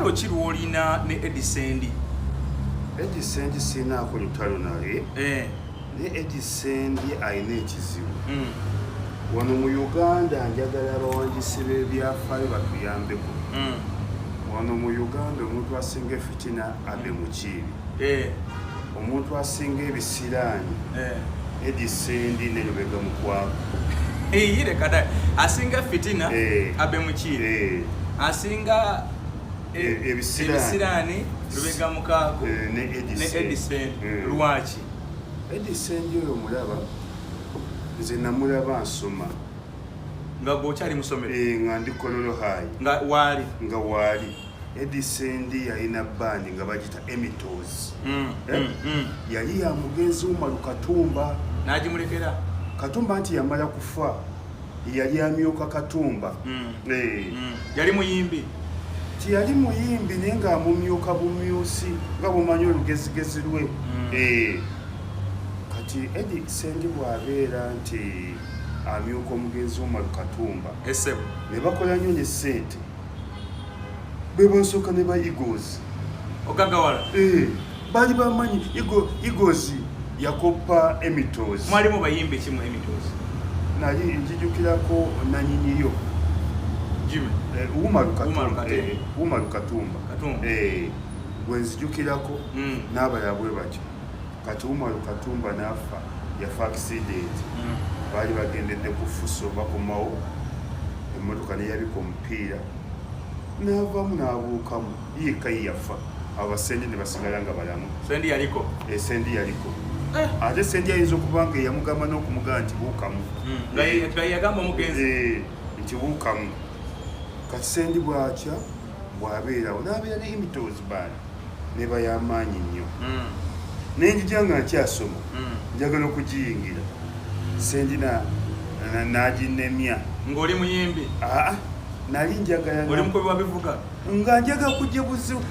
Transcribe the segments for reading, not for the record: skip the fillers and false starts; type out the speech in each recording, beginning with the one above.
Lutalo ki lwolina ne Eddie Sendi? Eddie Sendi sinaako lutalo naye. Naye Eddie Sendi alina ekizibu. Wano mu Uganda njagala abawandiisi b'ebyafaayo batuyambeko. Wano mu Uganda omuntu asinga efitina Abe Mukiibi. Omuntu asinga ebisiraani Eddie Sendi ne Lubega Mukwako. Leka dda, asinga fitina Abe Mukiibi. Asinga ebisiraani. Ebisiraani Lubega Mukaako ne Eddie ne Sendi. Eddie Sendi. Lwaki? Eddie Sendi oyo mulaba, nze namulaba nsoma. Nga gwe okyali musomero? Nga ndi Kololo High. Nga waali? Nga waali. Eddie Sendi yalina band nga bagita Emitos. Yali ya mugenzi Umaru Katumba. N'agimulekera? Katumba nti yamala kufa, yali amyuka Katumba. Yali muyimbi? Tiyali muyimbi, naye ng'amumyuka bumyusi nga bw'omanyi olugezigezi lwe. Kati Eddie Sendi bw'abeera nti amyuka omugenzi Umaru Katumba, Esebo. ne bakola nnyo ne ssente, be basooka ne ba Eagles. Ogagawala? Baali bamanyi Eagles yakoppa Emitos. Mwalimu bayimbi ki mu Emitos? Nali njijukirako nanyiniyo. Jimmy. Umaru Katumba. Umaru Katumba. Umaru Katumba. Katumba. Gwe nzijukirako n'abalala bwe batyo. Kati Umaru Katumba n'afa, yafa accident. Baali bagendedde ku Fuso bakomawo, emmotoka neyabika omupiira n'avaamu n'abuukamu, yekka ye yafa. Abo basendi ne basigala nga balamu. Sendi yaliko? Sendi yaliko. Ate Sendi ayinza okuba nga eyamugamba n'okumugamba nti buukamu. Nga ye yagamba omugenzi? Nti buukamu. Kati Sendi bw'atya bw'abeerawo n'abeera ne Emitos band neba y'amaanyi nnyo. Naye njija nga nkyasoma, njagala okugiyingira, Sendi n'aginemya. Ng'oli muyimbi? Aa, nali njagala Oli mukubi wa bivuga? Nga njagala kujja buzibu,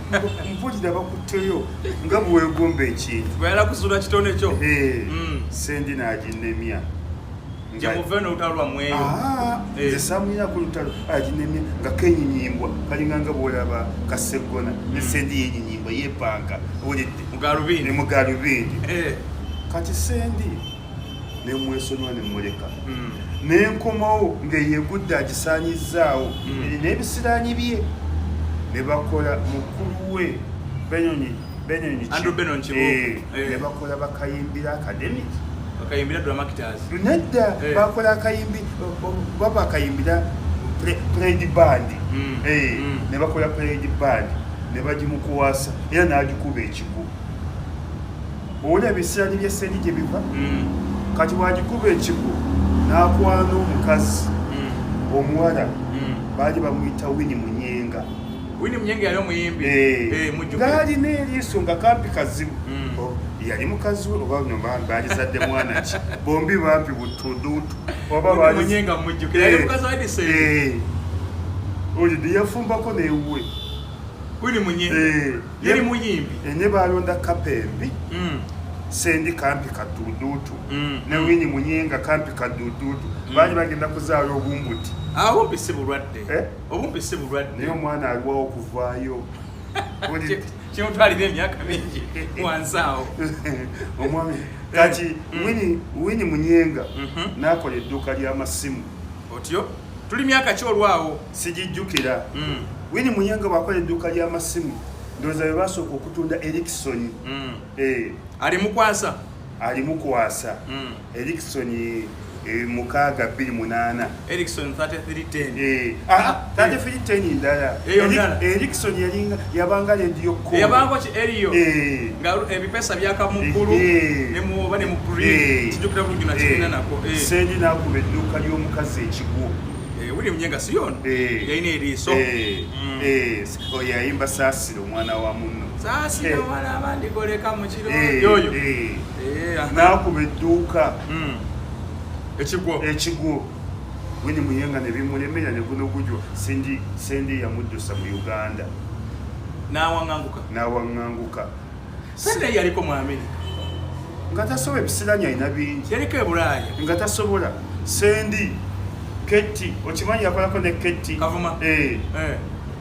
mpulira bakutteyo nga bwegomba ekintu. Bweyala kuzuula kitone kyo. Sendi n'aginemya. Gye muve n'olutalo lwammwe eyo. Nze saamuyina ku lutalo, aginemya nga kenyinyimba, kalinga nga bw'olaba kaseggona, ne Sendi yenyinyimba, yeepanka, owulidde? Mu galubindi. Ne mu galubindi. Kati Sendi ne mwesonyiwa ne mmuleka. Ne nkomawo ng'eyegudde agisaanyizzaawo. N'ebisiraanyi bye ne bakola mukulu we Benyonyi, Benyonyi ki? Andrew Benyonyi Kibuuka. Ne bakola bakayimbira academic. Bakayimbira Dramactors. Nedda, bakola akayimbi, baba bakayimbira Pride Band. Ne bakola Pride Band, ne bagimukwasa era n'agikuba ekigo. Owulira ebisiraani bya Sendi gye biva? Kati bw'agikuba ekigo n'akwana omukazi omuwala, baali bamuyita Winnie Munyenga. Winnie Munyenga yali omuyimbi. Mujjukira. Ng'alina eriiso nga kampi kazibu. Oh, yali mukazi we oba no baalizadde mwana ki? Bombi bampi butuduutu. Oba Winnie baali Munyenga mujjukira. Yali mukazi wa Eddie Sendi. Olidde yafumbako n'ewuwe. Winnie Munyenga. Yali muyimbi. Ne balonda Kapembi. Sendi kampi kaduuduutu. Ne Winnie Munyenga kampi kaduuduutu. Baali bagenda kuzaala obumbuti. Obumpi si bulwadde. Obumpi si bulwadde. Naye omwana alwawo okuvaayo. Kimutwalira emyaka mingi wansi awo. Omwami kati Winnie Munyenga n'akola edduuka ly'amasimu. Otyo? Tuli myaka ki olwawo? Sigijjukira. Winnie Munyenga bw'akola edduuka ly'amasimu, ndowooza bwe basooka okutunda Ericsson. Ali mukwasa? Ali mukwasa. Ericsson 628. Ericsson 3310. 3310 ndala. Eyo ndala. Ericsson yalinga yabanga radio call. Yabanga ki Erio? Nga ebipesa byaka mu ggulu, ne mu oba ne mu green. Kijjukira bulungi na kirina nako. Sendi n'akuba edduuka ly'omukazi ekigwo. William Nyenga si yono? Yalina eriiso. Oyo yayimba Saasira omwana wa munno. Saasira omwana abandi goleka mu kiro. Yoyo. N'akuba edduuka. Ekigwo. Ekigwo. Winnie Munyenga ne bimulemera ne guno gujwa. Sendi yamuddusa mu Uganda. N'awaŋŋanguka. N'awaŋŋanguka. Sendi yaliko mu Amerika. Nga tasobola, ebisiraani alina bingi. Yaliko e Bulaaya. Nga tasobola. Sendi Ketti, okimanyi yakolako ne Ketti. Kavuma.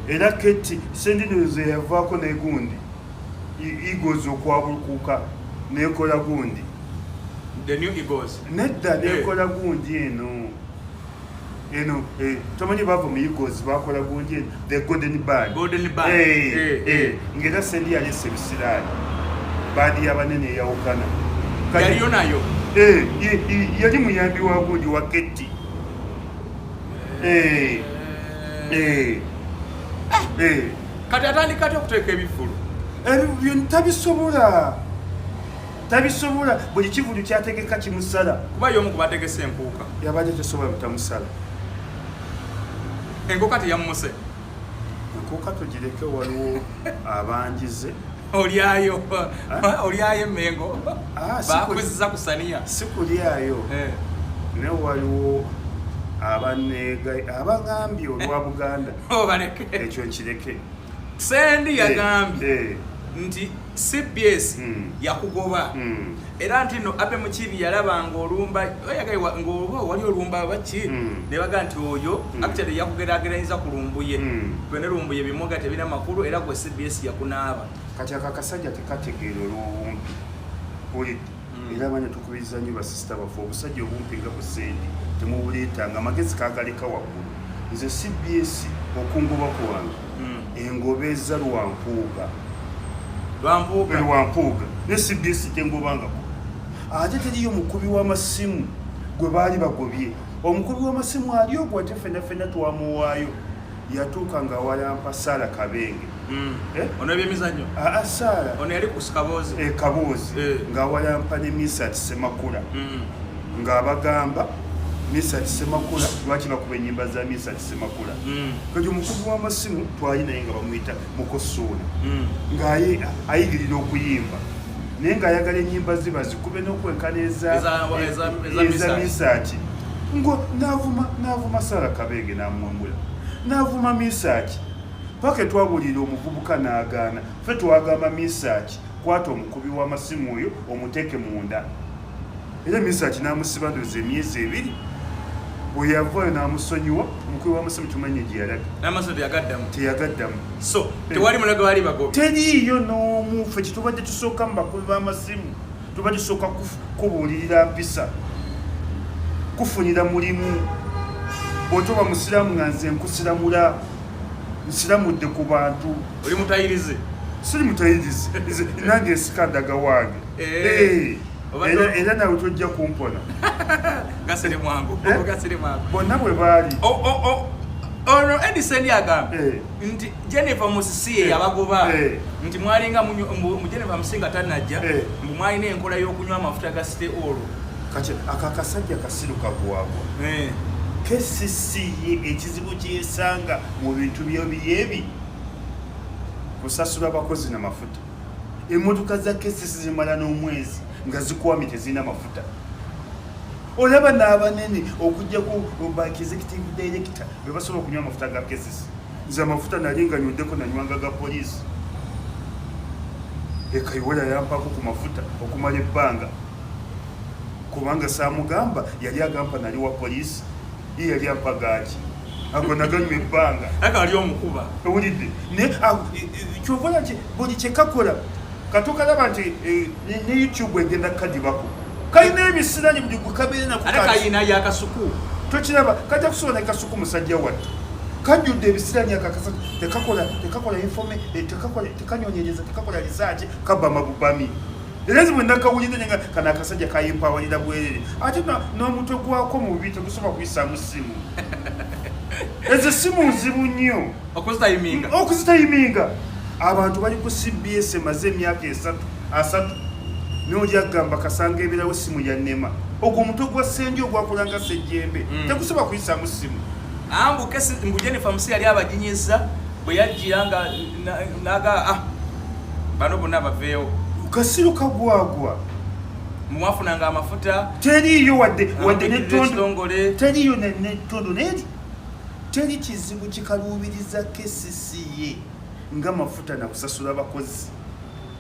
Era Keti Sendinozo yavaako negundi Eagles okwabulukuka nekola gundi. The New Eagles. Nedda, nekola gundi eno eno, tomanyi bava mu Eagles, bakola gundi eno, the Golden Band. Golden Band. Ngera Sendi yalese ebisiraani, bandi y'abanene eyawukana. Yaliyo nayo. Yali muyambi wa gundi wa Keti. Kati atandika atya okuteeka ebivvulu? Ebyo tabisobola, tabisobola. Buli kivulu kyategeka kimusala. Kuba y'omu ku bategese enkuuka. Yabadde tosobola butamusala. Enkuuka teyammuse. Enkuuka tugireke, waliwo abangize. Olyayo, olyayo emmengo. Bakuziza ku saniya. Si kulyayo, naye waliwo abaneega abagambye olwa Buganda. Obaleke. Ekyo nkireke. Sendi yagambye nti CBS yakugoba, era nti no Abe Mukibi yalaba ng'olumba ng'oba wali olumba baki, ne baga nti oyo actually yakugerageranyiza ku Lumbuye. Gwe ne Lumbuye bimuga tebirina makulu, era gwe CBS yakunaaba. Kati ako akasajja tekategeera olw'obumpi, olidde. Era abaana tukubiriza nnyo, basisita baffe, obusajja obumpi nga busendi temubuleetanga, amagezi kagaleka waggulu. Nze CBS okungoba kwange, engobeza lwampuuga. Lwampuuga. Lwampuuga ne CBS tengobangako. Ate teriyo mukubi w'amasimu gwe baali bagobye. Omukubi w'amasimu ali ogwo, ate fenna fenna twamuwaayo, yatuuka nga awalampa Saala Kabenge. Eh? Ono ebyemizannyo? Aa, Saala. Ono yali ku Kaboozi. Kaboozi. Ng'awalampa ne Misat Semakula, ng'abagamba Misat Semakula lwaki bakuba ennyimba za Misat Semakula. Kati omukubi w'amasimu twali naye nga bamuyita Mukosuuna, ng'aye ayigirira okuyimba, naye ng'ayagala ennyimba ze bazikube n'okwenkana eza Eza eza Misaki. Misaki. Ngo navuma, navuma Sara Kabenge, namuwemula, navuma Misaki, paka twabulira omuvubuka n'agaana. Ffe twagamba Misaki, kwata omukubi w'amasimu oyo omuteeke munda. Era Misaki n'amusiba ndoza emyezi 2. Bwe yavaayo n'amusonyiwa. Omukubi w'amasimu tumanyi gye yalaga. N'amasimu teyagaddamu. Teyagaddamu. So tewali mulaga bali bagobye? Teriiyo n'omu. Ffe kyetubadde tusooka mu bakubi b'amasimu, tuba tusooka kubuulirira mpisa, kufunira mulimu. Bw'otoba musiraamu nga nze nkusiramula, nsiramudde ku bantu. Oli mutayirizi? Siri mutayirizi. Nze nange nsika ndaga wange. Era nawe tojja kumpona. Gasire mwangu. Eh? Gasire mwangu. Bonna bwe baali. Ono Edison agambye nti Jennifer Musisi ye yabagoba, nti mwalinga mu Jennifer Musisi nga tannajja, mbu mwalina enkola y'okunywa amafuta ga Stay All. Kati ako akasajja kasiru kagwagwa. KCC ye ekizibu kyesanga mu bintu byebyebi kusasula abakozi namafuta. Emmotoka za KCC zimala n'omwezi nga zikwamye, tezirina mafuta. Olaba n'abanene okujjako ba executive director be basobola okunywa amafuta ga KCC. Nze amafuta nali nga nywddeko, nanywanga ga poliisi ekayiwera, yampako ku mafuta okumala ebbanga, kubanga saamugamba yali agampa nali wa poliisi, ye yali ampa gaaki, ago naganywa ebbanga. Aka ali omukuba. Owulidde? Naye kyovola nti buli kyekakola katokalaba nti ne YouTube egenda kadibako, kalina ebisirani buli gwe kabeera nako. Ate kayina yakasuku. Tokiraba kajja kusobola ne kasuku. Musajja wattu kajjudde ebisirani. Akakasa tekakola, tekakola tekakola, tekanyonyereza, tekakola research, kabba amabubami. Era nze bwe nakawulidde nenga kano akasajja kayimpawalira bwerere, ate n'omutwe gwako mubi, tegusobola kuyisaamu simu. Ezo simu nzibu nnyo okuzitayiminga. Okuzitayiminga. Abantu bali ku CBS emaze emyaka 3 3, noli agamba kasanga ebirawo simu yannema. Ogwo omutwe gwa Sendi ogwakolanga sejjembe tegusobola kuyisaamu simu. Ambu kesi mbu Jennifer Musi yali abajinyizza bwe yajjira nga naga, ah, bano bonna baveewo. Kasiru kagwagwa. Mwafunanga amafuta? Teriiyo wadde nettondo. Ekitongole. Teriiyo nettondo, naye teri kizibu kikaluubiriza KCCA nga mafuta nakusasula bakozi.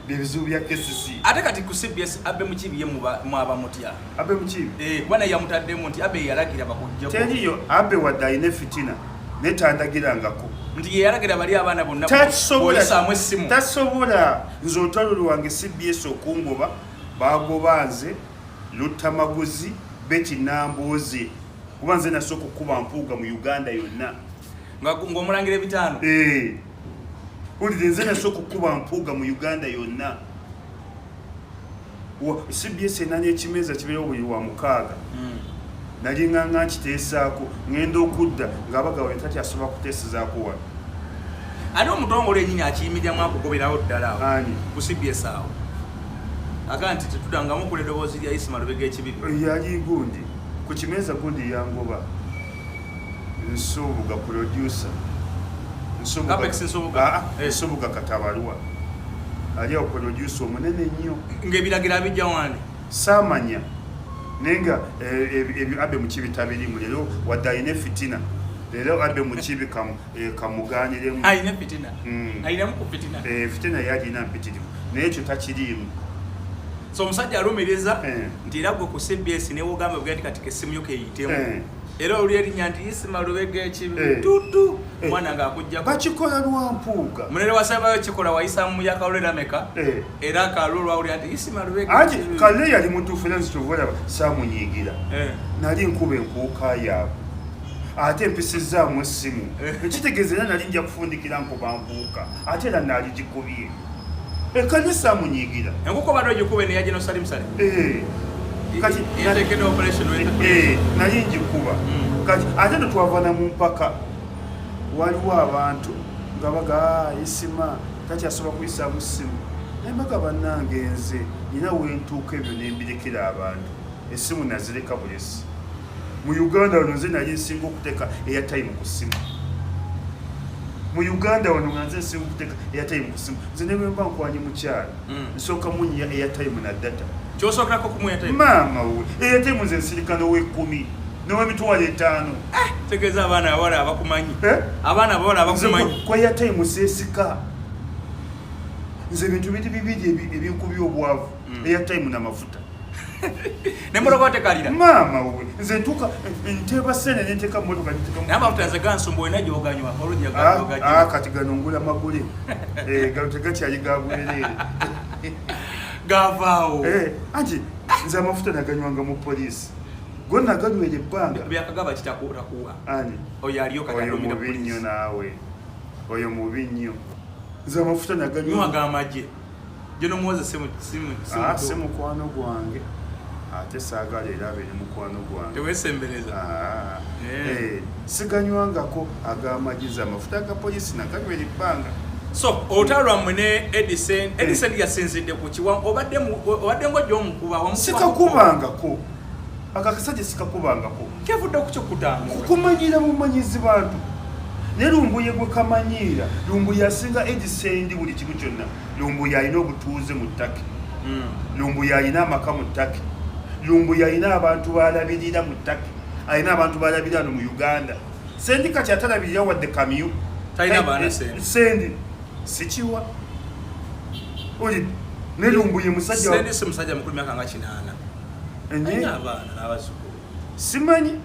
Byebizibu bya KCCA. Ate kati ku CBS, Abe Mukibi ye mwaba mutya? Abe Mukibi? Eh, kuba naye yamutaddemu nti Abe yalagira bakuggyeko. Teriyo Abe wadde alina efitina, naye tandagirangako. Nti ye yalagira bali abaana bonna bw'oyisaamu essimu. Tasobola. Nze olutalo lwange CBS okungoba, bagoba nze, Luttamaguzi, Betty Nambooze, kuba nze nasooka okukuba Mpuuga mu Uganda yonna. Ng'omulangira ebitaano. Eh. Wulire, nze nasooka okukuba Mpuuga mu Uganda yonna. CBS enanya ekimeeza kibeewo buli wa mukaaga. Nali nga nkiteesaako, ŋŋenda okudda ng'abagabo takyasobola kuteesezaako wano. Ate omutongole yennyini akiyimiriramu akugoberawo ddala awo. Ani? Ku CBS awo. Aga nti tetudangamu okula eddoboozi lya Isma Lubega ekibibi. Yali gundi ku kimeeza, gundi yangoba, Nsubuga producer. Nsubuga. Apex Nsubuga. Ah, ah, Nsubuga Katabalwa ali awo, producer omunene ennyo. Ng'ebiragiro abijja wandi. Saamanya, naye nga ebyo Abe Mukibi tabirimu. Leero wadde alina efitina, leero Abe Mukibi kamuganiremu. Alina fitina. Alinamu ku fitina. Fitina ye alina mpitirivu, naye ekyo takiriimu. So omusajja alumiriza nti era gwe ku CBS newogamba bwe nti kati kessimu yo keyitemu, era oli erinnya nti Isma Lubega ekibi tutu omwana ng'akuggyako. Bakikola lwa Mpuuga. Munene wasembayo kikola wayisamu yakalolera meka? Era akalulu lwawulira nti Isma Lubega Anti ekibi. Kale yali mutuufu, era nze kyova olaba saamunyiigira. Nali nkuba enkuuka yaabwe, ate mpisizaamu essimu, ekitegeeza era nali nja kufundikira nkuba nkuuka, ate era naali gikubye. Kale saamunyiigira. Enkuko obadde ogikube neya General Salim Saleh. Kati yateekedde operation. Nali ngikuba. Kati ate no twavana mu mpaka, waliwo abantu nga baga, "Ah, Isima takyasobola kuyisaamu ssimu." Naye mbaga, bannange, nze nina wentuuka ebyo nembirekera abantu. Essimu nazireka bulesi. Mu Uganda wano nze nali nsinga okuteeka airtime ku ssimu. Mu Uganda wano nga nze nsinga okuteeka airtime ku ssimu. Nze ne bwe mba nkwanye mukyala, nsooka munyiya airtime na data. Kyosookerako kumuya time? Maama we, airtime nze nsirika n'owekumi n'ow'emitwalo 5. Tegeeza abaana abawala abakumanyi. Eh? Abaana abawala Nze abakumanyi. Ku airtime seesika. Nze ebintu biri bibiri ebinkubya obwavu, airtime n'amafuta. Nemmotoka tekalira. Maama we, nze ntuuka nteeba sente nenteeka mu motoka, nteeka Naye amafuta nze gansumba, olina gyoganywa olujja. Ah, ah, kati gano ngula magule. Gano tegakyali ga bwereere. Gavaawo. Anti nze amafuta naganywanga mu poliisi, go naganywera ebbanga. Byakagaba kitakuwa. Ani? Oyo aliyo kati Oyo alumira mubi nnyo. poliisi. Naawe oyo mubi nnyo. Nze amafuta Nywa naganywa gamagye gyonomuwoza simu simu. Ah, si mukwano gwange, ate saagala era abeere mukwano gwange. Tewesembereza. Ah, Eh. Siganywangako ag'amagezi, amafuta ga poliisi naganywera ebbanga. So olutalo lwammwe ne Edison, Edison yasinzidde ku kiwa? Obadde ng'ojja omukuba? Sikakubangako akakasajja, sikakubangako. Kevudde ku kyokutambula. Kumanyira bumanyizi bantu, ne Lumbuye gwe kamanyiira. Lumbuye asinga Edisendi buli kimu kyonna. Lumbuye alina obutuuze mu Ttake. Lumbuye alina amaka mu Ttake. Lumbuye alina abantu balabirira mu Ttake, alina abantu balabirira no mu Uganda. Sendi kati atalabirira wadde kamyu. Talina baana, Sendi. Sendi sikiwa oli ne Lumbuye musajja Sendi si musajja mukulu, myaka nga 80. Enye? Alina abaana n'abazzukulu? Simanyi.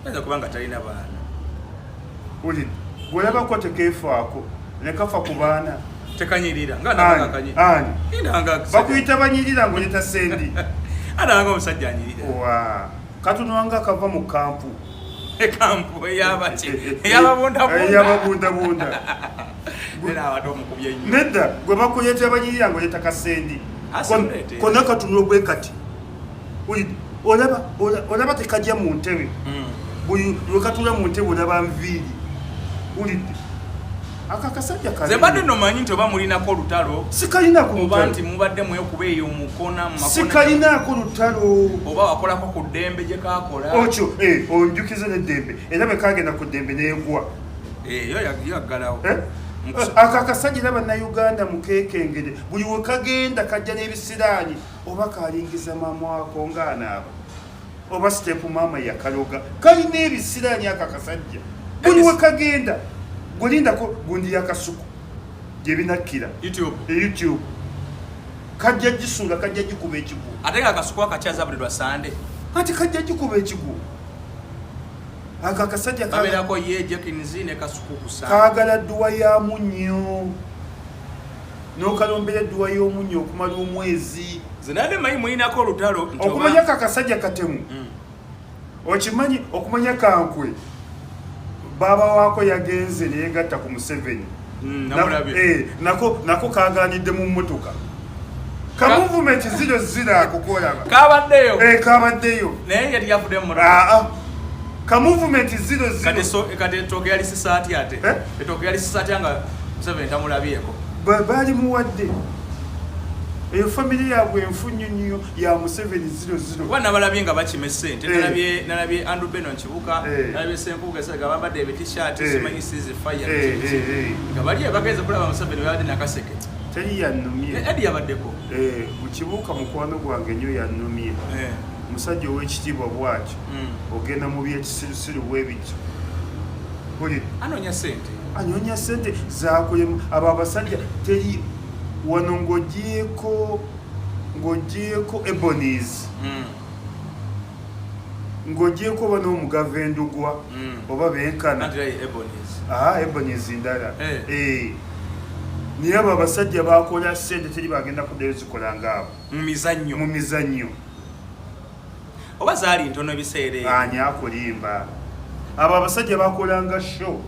Ayinza kuba nga talina baana. Oli gwolabako tekeefaako ne kafa ku baana. Tekanyirira nga Ani? nabakakanyi. Ani? Inanga. Bakuyita banyirira ng'oleta Sendi. Ananga omusajja anyirira. Wa katunwanga kava mu kampu. Ekampu eyabaki? Eyababundabunda. Eyababundabunda. Era abadde omukubye ennyo. Nedda, gwe bakuyeta banyirira ng'oleta kasendi. Asemulete. Konna katunula bwe kati. Olaba olaba tekajja mu ntebe. Buli lwe katula mu ntebe olaba nviiri. Ulidde ako akasajja? Nze mbadde nomanyi nti oba mulinako olutalo. Sikalinaako Oba lutalo. nti mubadde mwekuba eyo mukona mu makona. Sikalinaako lutalo. Oba wakolako ku ddembe gye kakola. Okyo onjukize n'eddembe, era bwe kagenda ku ddembe neegwa. Eh, yo yaggalawo. Eh? Ako akasajja era bannayuganda mukekengere, buli we kagenda kajja n'ebisiraani, oba kalingiza mamwako ng'anaaba, oba step maama yakaloga, kalina ebisiraani ako akasajja. Buli we kagenda gwelindako gundi yakasuku gye binakkira. YouTube. E YouTube kajja gisuula, kajja gikuba ekigwo. Ate nga akasuku akakyaza buli lwa Sande. Anti kajja gikuba ekigwo. Ako akasajja Kabeerako ye Jenkins ne Kasuku kusa. Kaagala dduwa ya munnyo, n'okalombera edduwa y'omunnyo okumala omwezi. Nze nabadde mmanyi mulinako olutalo nti oba- Okumanya ko akasajja katemu. Okimanyi okumanya kankwe baaba waako yagenze neyegatta ku Museveni. Namulabye. Nako kaganidde mu mmotoka. Ka movement ziro ziro ako kolaba. Kabaddeyo. Kabaddeyo. Naye yali yavudde mu mmotoka. Ka movement ziro ziro. Kati so, kati ettooke yali sisaati ate. Eh? Ettooke yali sisaati nga Museveni tamulabyeko. Baali muwadde. Eyo family yaabwe enfu nnyo nnyo ya Museveni ziro ziro. Kuba nabalabye nga bakima essente. Nalabye Andrew Beno Nkibuka, nalabye Ssenkubuge Ssegawa bambadde ebiti-shirt, simanyi Sizi Fire, biki biki. Nga bali bagenze kulaba Museveni babadde Nakaseke. Teri yannumye. Eddie yabaddeko. Mu Kibuuka mukwano gwange nnyo yannumye. Musajja ow'ekitiibwa bw'atyo. Ogenda mu by'ekisirusiru bwe bityo. Mpulira. Anoonya ssente. Anoonya ssente zaakulemu. Abo abasajja teri wano ng'ogyeko Ebonies. Ng'ogyeko oba n'omugava endugwa, oba benkana. Anti naye Ebonies. Ebonies ndala. Naye abo abasajja bakola ssente teri bagenda kuddayo zikola ng'abo. Mu mizannyo. Mu mizannyo. Oba zaali ntono ebiseera ebyo. Ani akulimba? Abo abasajja bakolanga show.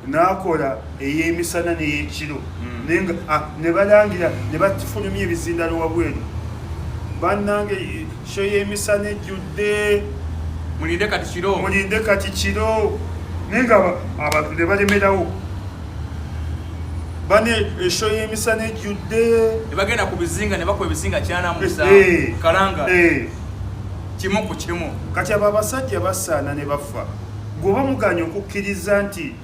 N'akola ey'emisana n'ey'ekiro. Naye nga, ne balangira, ne bafulumya ebizindalo wabweru. Bannange, show y'emisana ejjudde. Mulinde kati kiro. Mulinde kati kiro. Naye nga abantu ne balemerawo. Bane, show y'emisana ejjudde. Ne bagenda ku bizinga ne bakuba ebizinga kyana musanvu. Kalanga. Kimu ku kimu. Kati abo abasajja basaana ne bafa. Bw'oba muganye okukkiriza nti,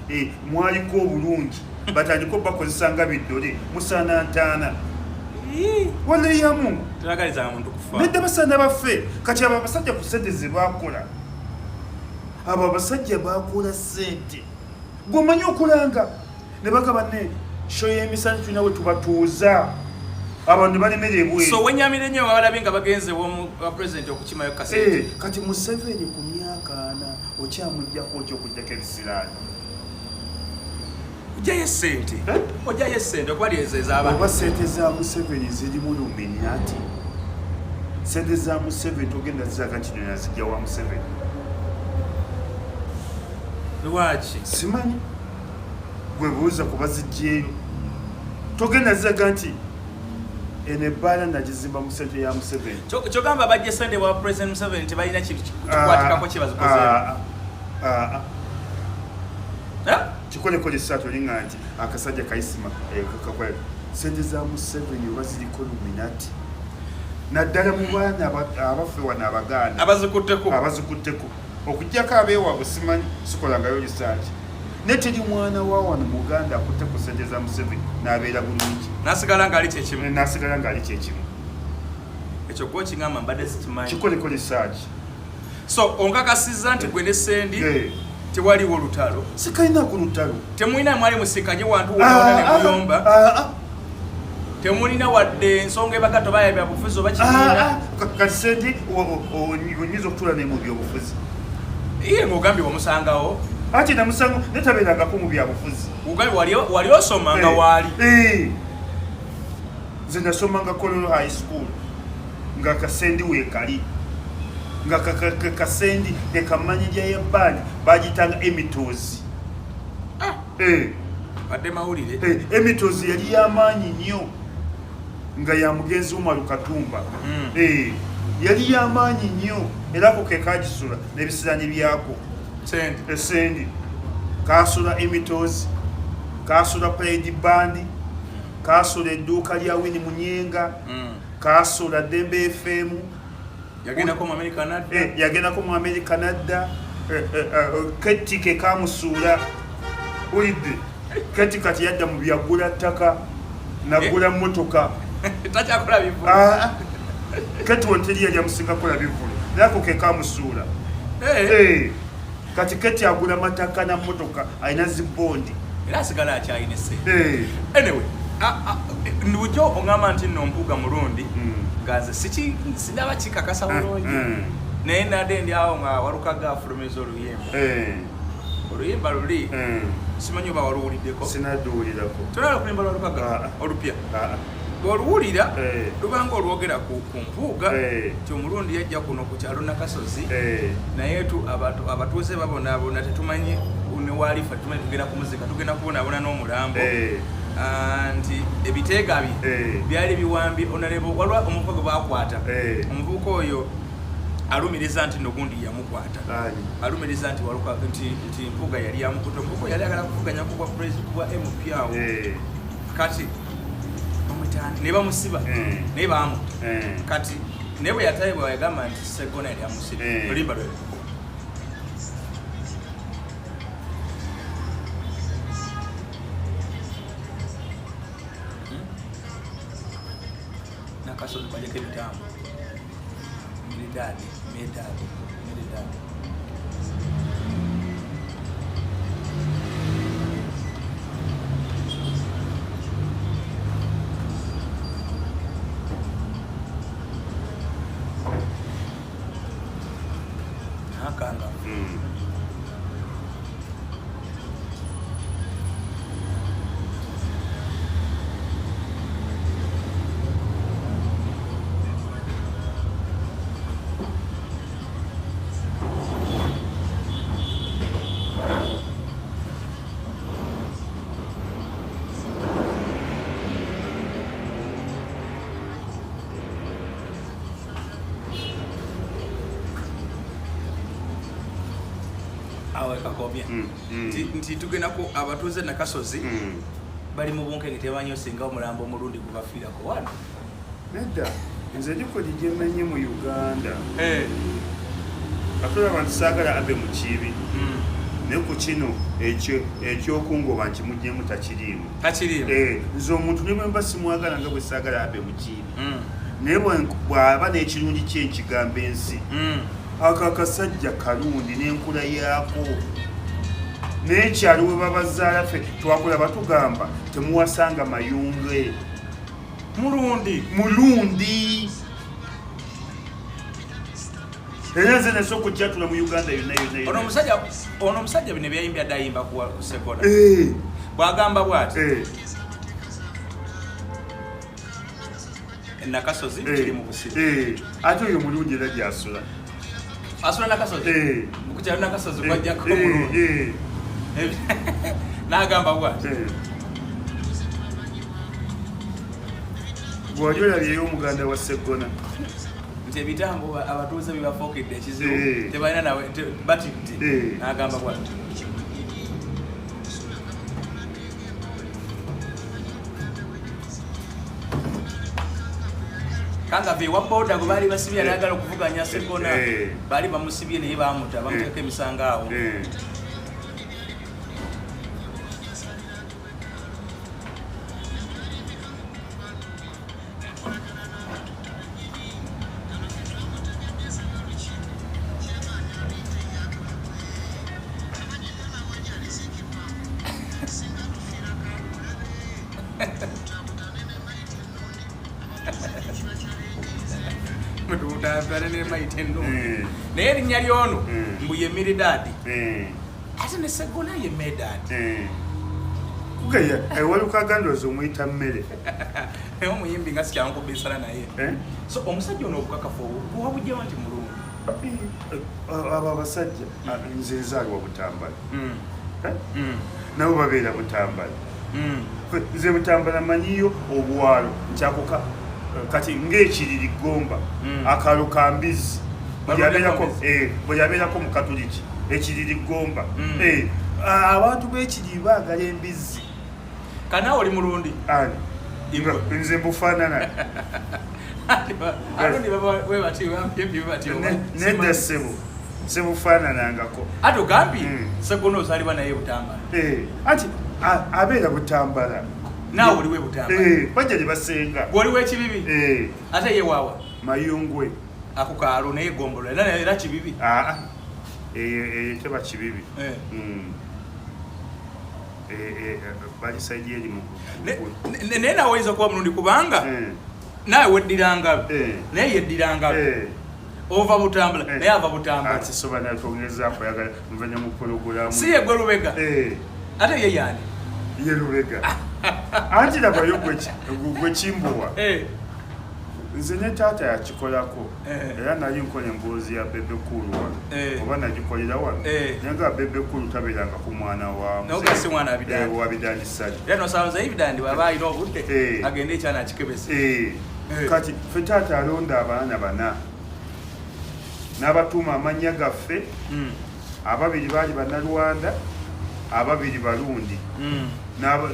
mwaliko obulungi, batandike obakozesa nga biddole, musaana ntaana. Waleyamu. Tebagaliza muntu kufa. Nedda basaana baffe. Kati abo abasajja ku ssente ze baakola. Abo abasajja baakola ssente. Gw'omanyi okulanga. Ne bagamba ne show y'emisana tulina we tubatuuza. Abantu ne balemera ebweru. So wenyamire nnyo abalabye nga bagenze wa president okukimayo kasente. Kati Museveni ku myaka 4 okyamuggyako otya okuggyako ebisiraani? Ojjayo essente. Ojjayo essente okuba ezo ez'abantu. Oba ssente za Museveni zirimu Illuminati. Ssente za Museveni togenda ziraga nti nno yazijja wa Museveni. Lwaki? Simanyi. Gwe buuza ku baziggyeyo. Togenda ziraga nti eno ebbaala nagizimba mu ssente ya Museveni. Kyogamba bajja ssente wa President Museveni tebalina kintu kikwatikako kye bazikozeemu. Kikolekole ssatu olinga nti akasajja kayisima, kakola. Ssente za Museveni oba ziriko Illuminati. Naddala mu baana abaffe wano Abaganda. Abazikutteko. Abazikutteko. Okuggyako abeewaabwe simanyi, sikolangayo research. Ne teri mwana wa wano Muganda akutte ku ssente za Museveni n'abeera bulungi. N'asigala ng'ali kye kimu. N'asigala ng'ali kye kimu. Ekyo gwe okingamba mbadde sikimanyi. Kikoleko research. So onkakasizza nti gwe ne Ssendi tewaliwo lutalo. Sikalina ku lutalo. Temulina mwali musikanye wantu wonna ne muyomba. Temulina wadde ensonga ebagatta oba ya byabufuzi oba kibiina. Kati Ssendi, oyinza okutuula naye mu byobufuzi. Ye ng'ogambye wamusangawo. Anti namusango naye tabeerangako mu byabufuzi. Ogambye wali osoma nga waali. Nze nasomanga Kololo High School nga Kasendi weekali. Nga Kasendi ke kamanyi lya y'ebbaani bagiyitanga Emitozi. Badde mawulire. Emitozi yali y'amaanyi nnyo nga ya mugenzi Umaru Katumba. Yali y'amaanyi nnyo era ako ke kagisula n'ebisiraani byako. Sendi. Sendi. Kaasula Emitozi, kaasula Pride Band, kaasula edduuka lya Winnie Munyenga, kaasula Dembe FM. Yagendako mu America nadda. Yagendako mu America nadda. Ketti ke kamusuula. Ulidde. Ketti kati yadda mu byagula ttaka, nagula mmotoka. Takyakola bivvulu. Ketti wano teri yali amusinga kukola bivvulu. Naye ako ke kamusuula. Kati Ketti agula mataka na mmotoka, alina zi bondi. Era asigala akyalina essente. Anyway, bulijjo oŋŋamba nti nno Mpuuga Mulundi, nga nze sinaba kikakasa bulungi. Naye nadde ndi awo nga Walukaga afulumiza oluyimba. Oluyimba luli simanyi oba waluwuliddeko. Sinadduwulirako. Tolaba kuluyimba lwa Lukaga olupya? Bw'oluwulira lubanga olwogera ku Mpuuga nti omulundi yajja kuno ku kyalo Nakasozi, naye abatuuze babonaabona, tetumanyi newalifa, tetumanyi tugenda kumuzika, tugenda kubonaabona n'omulambo. Nti ebiteega bye byali biwambye onalebo. Waliwo omuvubuka gwe bakwata, omuvubuka oyo alumiriza nti nogundi yamukwata, alumiriza nti nti Mpuuga yali yamukuta. Omuvubuka yali agala kuvuganya ku bwa president, ku bwa MP awo. Kati bamwitani ne bamusiba, naye bamutta. Kati naye bwe yatayibwa yagamba nti Segona yali amusiba. Oluyimba lwe Nakasozi bajeko ebitambo Miridadi, Medadi, Miridadi. Nakanga. Awo ekakobya nti tugenda ku abatuuze Nakasozi bali mu bunkenge, tebamanyi osinga omulambo omulundi gubafiirako wano. Nedda, nze likodi gyemenye mu Uganda ate olaba nti saagala abe mu kiibi, naye ku kino ekyokungoba nkimugyemu, takiriimu. Takiriimu. Nze omuntu ne bwe mba simwagala nga bwe saagala abe mu kiibi, naye bw'aba n'ekirungi kye nkigamba ensi. Ako akasajja kalungi n'enkula yaako n'ekyalo we babazaala. Ffe twakola batugamba temuwasanga Mayunge. Mulundi. Mulundi. Era nze nasa okukyatula mu Uganda yonna yonna Ono yonna. omusajja bino byayimbye adde ayimba ku Segona. Bw'agamba bw'ati Nakasozi kiri mu busiru. Ate oyo mulungi era gyasula. Asula Nakasozi? Ku kyalo Nakasozi kwajjako omulundi. N'agamba bw'ati. Bw'oli olabyeyo omuganda wa Seggona. Nti ebitambo abatuuze bibafuukidde ekizibu, tebalina nawe batidde. N'agamba bw'ati. Kangava ewa boda gwe baali basibye yali agala okuvuganya Segona, baali bamusibye naye bamuta, bamuteeka emisango awo. Mututambale ne mayite ennungi. Naye erinnya lyono mbu ye Miridadi, ate ne Segona ye Medadi. Kugaya ewalukaga ndowooza omuyita mmere. Naye omuyimbi nga sikyankubisana naye. So omusajja ono obukakafu obwo wabugjawa nti mulungi? Abo abasajja, nze nzaalibwa Butambala. Eh? Nabo babeera Butambala. Nze Butambala manyiyo obwalo nkyakuka kati ng'ekiriri Gomba, akalo ka mbizi. Bwe yabeerako mu Katuliki ekiriri Gomba. Abantu b'ekiriri baagala embizzi. Kanaawe oli mulundi? Ani? Nze mbufaanana. Alundi bwe bati bampi bati. Nedda ssebo, sibufaananangako. Ate ogambye Segona ozaalibwa naye Butambala. Anti abeera Butambala. Naawe oliwe Butambala. Bajja gye basenga. Gwe oliwo ekibibi? Ate ye waawa? Mayungwe. Ako kaalo naye gombolola era kibibi. Aa, eyo teba kibibi. Bali side eri mu Naye naawe oyinza okuba mulundi kubanga naawe weddira ngabi, naye yeddira ngabi. Ova Butambula, naye ava Butambula. Ati soba naye twongezaako, oyagala nve ne mu pulogulaamu. Si ye gwe Lubega? Ate ye yani? Ye Lubega. Anti labayo gwe Kimbowa. Nze ne taata yakikolako. Era nali nkola emboozi ya Bebe Cool wano. Oba nagikolera wano. Naye nga Bebe Cool tabeeranga ku mwana wa Naye nga si mwana wa Bidandi. Wa Bidandi Ssali. Era nosaba nze Bidandi bw'aba alina obudde agende ekyana akikebeze. Kati ffe taata alonda abaana bana n'abatuuma amannya gaffe. Ababiri baali Bannalwanda, ababiri Balundi.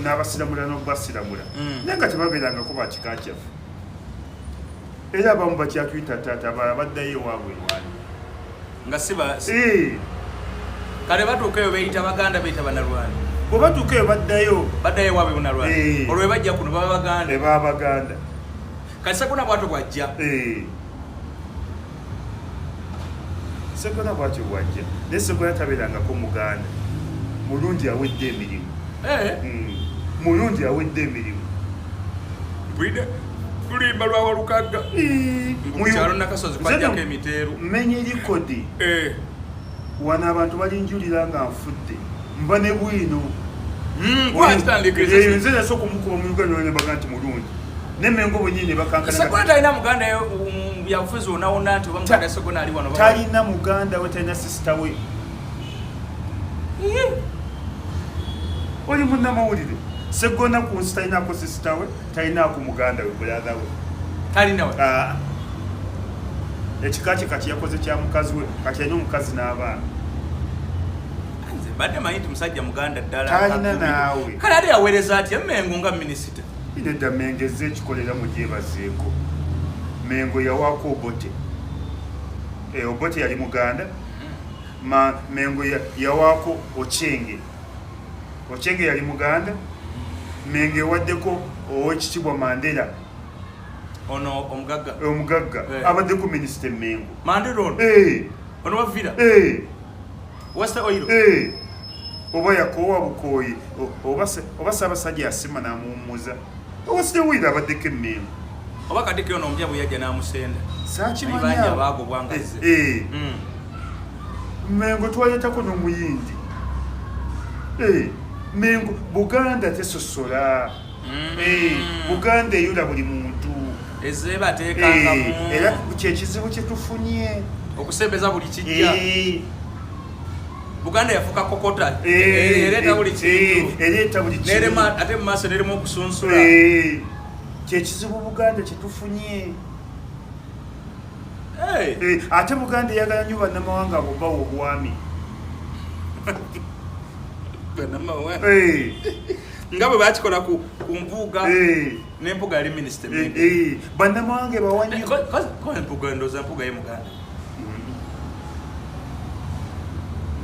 N'abasiramula n'okubasiramula. Naye nga tebabeerangako ba kika kyaffe. Era abamu bakyatuyita taata, abalala baddayo ewaabwe Rwanda. Nga si ba Kale batuuka eyo beeyita Baganda, beeyita Bannalwanda. Bwe batuuka eyo baddayo. Baddayo ewaabwe Bunnalwanda. Olwo bwe bajja kuno baba Baganda. Baba Baganda. Kati Ssegona bw'atyo bw'ajja. Ssegona bw'atyo bw'ajja. Naye Ssegona tabeerangako Muganda. Mulungi awedde emirimu. Mulungi awedde emirimu. Mpulidde lulimba lwa Walukagga. Mu kyalo Nakasozi kwajjako emiteeru. Mmenye likodi. Wano abantu balinjulira nga nfudde. Mba ne bwino. Nze nasooka omukuba mu Uganda ne baga nti mulungi. Ne Mengo bwennyini ne bakankana. Ssegona talina muganda we byabufuzi wonna wonna nti oba muganda Ssegona ali wano. Talina muganda we, talina sisita we. Oli munnamawulire. Ssegona ku nsi talinaako sisita we, talinaako muganda we, brother we. Talina we. Ekika kye kati yakoze kya mukazi we, kati alina omukazi n'abaana. Nze mbadde manyi nti musajja muganda ddala. Talina naawe. Kale ate yaweereza atya Mengo nga minisita? Nedda, Mengo ezze ekikolera mugyebazeeko. Mengo yawaako Obote. Obote yali muganda. Mengo yawaako Ochenge. Ochenge yali muganda. Mengo ewaddeko ow'ekitiibwa Mandela. Ono omugagga. Omugagga. Abaddeko minisita e Mengo. Mandela ono? Ono wa Villa? West Oil? Oba yakoowa bukooyi, oba Ssaabasajja yasima n'amuwummuza. West Oil abaddeko e Mengo. Oba Katikkiro ono omupya bwe yajja n'amusenda. Saakimanya. Bangi abaagobwa nga azze. Mengo twaleetako n'omuyindi. Mengo, Buganda tesosola. Buganda eyula buli muntu. Ezze bateekangamu. Era kyekizibu kye tufunye. Okusembeza buli kijja. Buganda yafuuka kokota. Ereeta buli kintu. Ereeta buli kintu. Nerema, ate mu maaso nerema okusunsula. Kyekizibu Buganda kye tufunye. Ate Buganda eyagala nnyo bannamawanga abo bawa obwami. Bannamawanga. Nga bwe bakikola ku Mpuuga. Ne Mpuuga yali minisita. Bannamawanga bawa nnyo. Ko Mpuuga ndowooza Mpuuga ye Muganda.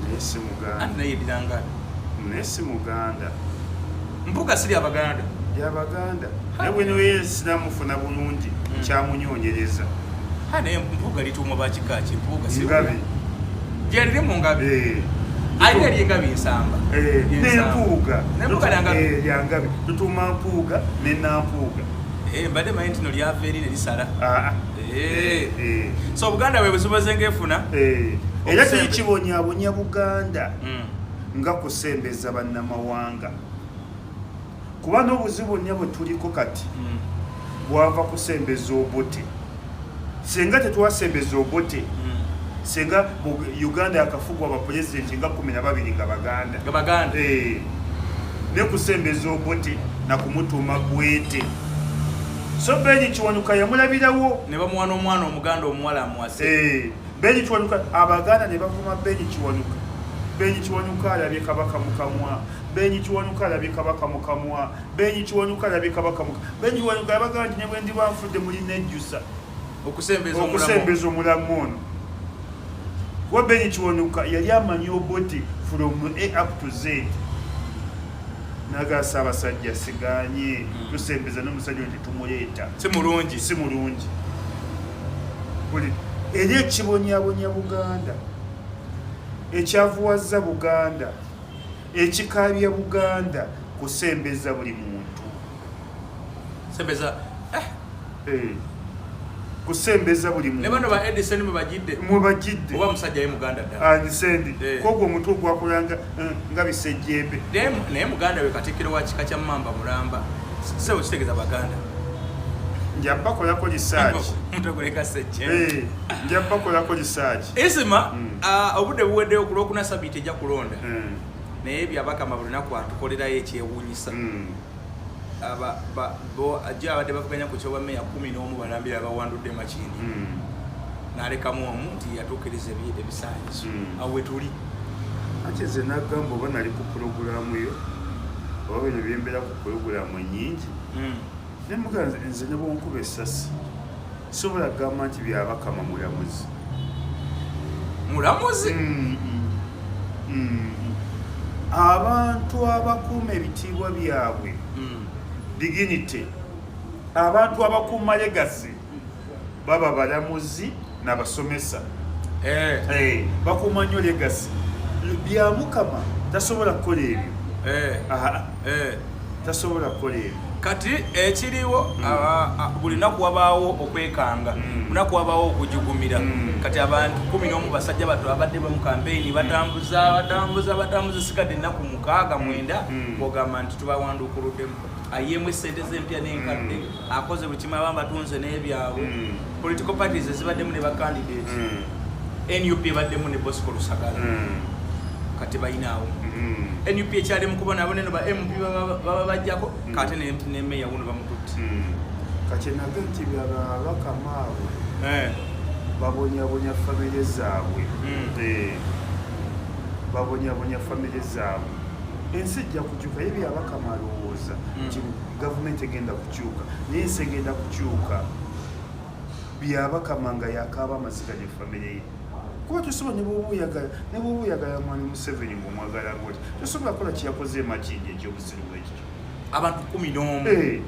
Naye si Muganda. Anti naye yeddira Ngabi. Naye si Muganda. Mpuuga si lya Baganda. Lya Baganda. Naye bwe niwe sinamufuna bulungi, kyamunyonyereza. Ha, naye Mpuuga lituumwa ba kika ki? Mpuuga si Ngabi. Gye liri mu Ngabi. Alina ery'Engabi Nsamba. N'Empuuga. N'Empuuga lya Ngabi. Lya Ngabi. Tutuuma Mpuuga ne Nampuuga. Mbadde manyi nti no lyava eri ne lisala. So Buganda bwe buzibu ng'efuna. Era tekibonyaabonya Buganda nga kusembeza bannamawanga. Kuba n'obuzibu bwonna bwe tuliko kati bwava kusembeza Obote. Singa tetwasembeza Obote, singa Uganda yakafugwa abapulezidenti nga 12 nga Baganda. Nga Baganda. Ne kusembeza Obote na kumutuuma Bwete. So Ben Kiwanuka yamulabirawo. Ne bamuwa n'omwana Omuganda omuwala amuwase. Ben Kiwanuka, Abaganda ne bavuma Ben Kiwanuka. Ben Kiwanuka alabye Kabaka mu kamwa. Ben Kiwanuka alabye Kabaka mu kamwa. Ben Kiwanuka alabye Kabaka mu kamwa. Ben Kiwanuka yabagamba nti ne bwe ndiba nfudde mulina ejjusa. Okusembeza omulamu. Okusembeza omulamu ono. Kuba Ben Kiwanuka yali amanyi Obote from A up to Z. Naga Ssaabasajja siganye tusembeza n'omusajja ono tetumuleeta. Si mulungi. Si mulungi. Eri ekibonyabonya Buganda, ekyavuwazza Buganda, ekikaabya Buganda kusembeza buli muntu. Sembeza. Kusembeza buli muntu. Ne bano ba Edison mwe bajidde. Mwe bajidde. Oba musajja ye Muganda ddala. Ani Sendi. Kogwo omutwe ogwakulanga nga bisejjembe. Naye Muganda we Katikkiro wa kika kya Mmamba Mulamba. Ssebo kitegeeza Baganda. Nja bakolako research. Mutaguleka sejjembe. Nja bakolako research. Isma, obudde buweddeyo ku Lwokuna Sabiiti ejja kulonda. Naye Byabakama buli lunaku atukolerayo ekyewuunyisa. Ajja abadde bavuganya ku kyobwa meeya 11 balambira abawandudde Makindye. N'alekamu omu nti yatuukiriza ebisaanyizo. Awo we tuli. Anti nze nagamba oba nali ku pulogulaamu yo oba bino byembeera ku pulogulaamu ennyingi. Ne mugamba nze ne bw'onkuba essasi sobola kugamba nti Byabakama mulamuzi. Mulamuzi? Abantu abakuuma ebitiibwa byabwe, dignity, abantu abakuuma legacy baba balamuzi n'abasomesa. Bakuuma nnyo legacy. Byamukama tasobola kukola ebyo. Tasobola kukola ebyo. Kati ekiriwo buli lunaku wabaawo okwekanga, buli lunaku wabaawo okujugumira. Kati abantu 11 basajja bato abadde mu campaign batambuza, batambuza, batambuza, sigadde ennaku 6 9, bw'ogamba nti tubawanduukuluddemu. Ayiyeemu essente z'empya n'enkadde, akoze buli kimu, abamu batunze n'ebyabwe. Political parties ezibaddemu ne ba candidate. NUP ebaddemu ne Bosco Lusagala. Kati balinaawo. NUP ekyali mu kubonaabona eno ba MP baba bajjako, kati ne meeya wuno bamututte. Kati naga nti Byabakama abo babonyabonya famire zaabwe. Babonyabonya famire zaabwe. Ensi ejja kukyuka, ye Byabakama alowooza nti gavumenti egenda kukyuka, naye ensi egenda kukyuka Byabakama nga yakaaba amaziga ne famire ye. Kuba tosobola ne bw'oba oyagala, ne bw'oba oyagala mwami Museveni ng'omwagala ng'oti, tosobola kukola kye yakoze e Makindye eky'obusiru bw'ekityo. Abantu 11.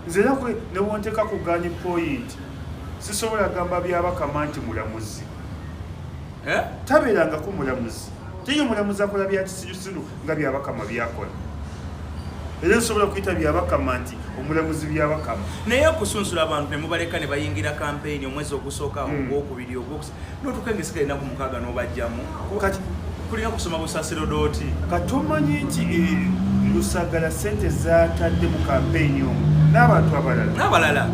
Nze era ne bw'onteeka ku gun point, sisobola gamba Byabakama nti mulamuzi. Tabeerangako mulamuzi. Teri omulamuzi akola bya kisirusiru nga Byabakama by'akola. Era nsobola kuyita Byabakama nti omulamuzi Byabakama. Naye okusunsula abantu ne mubaleka ne bayingira kampeyini omwezi ogusooka, ogwokubiri, ogwokusatu, n'otuuka ng'esigala ennaku 6 n'obajjamu. Kati kulina kusoma busaserodooti. Kati omanyi nti Lusagala ssente zaatadde mu kampeyini omwo n'abantu abalala. N'abalala.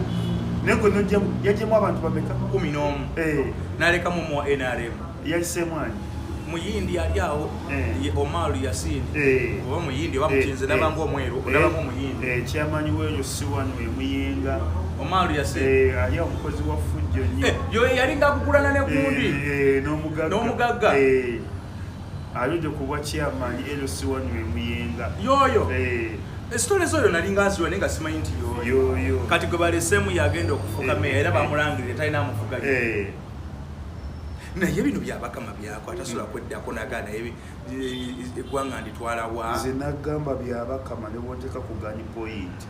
Naye gwe n'ojjamu, yajjemu abantu bameka? 11. N'alekamu omu wa NRM. Yayiseemu ani? Muyindi ali awo, ye Omar Yasin. Oba Muyindi oba Mukinze, nabanga omweru, nabanga Omuyindi. Chairman w'eyo si wano e Muyenga. Omar Yasin. Ali awo mukozi wa Fujjo nnyo. Yo yalinga akugulana ne gundi. N'omugagga. N'omugagga. Aludde ku bwa chairman LC wano e Muyenga. Yoyo. Esitole z'oyo nalinga nziwa naye nga simanyi nti yoyo. Yoyo. Kati gwe baleseemu yagenda okufuka meeya era bamulangirire talina amufuga. Naye bino Byabakama byako atasobola kweddako naga naye eggwanga nditwala wa. Nze nagamba Byabakama ne bw'onteeka ku gun point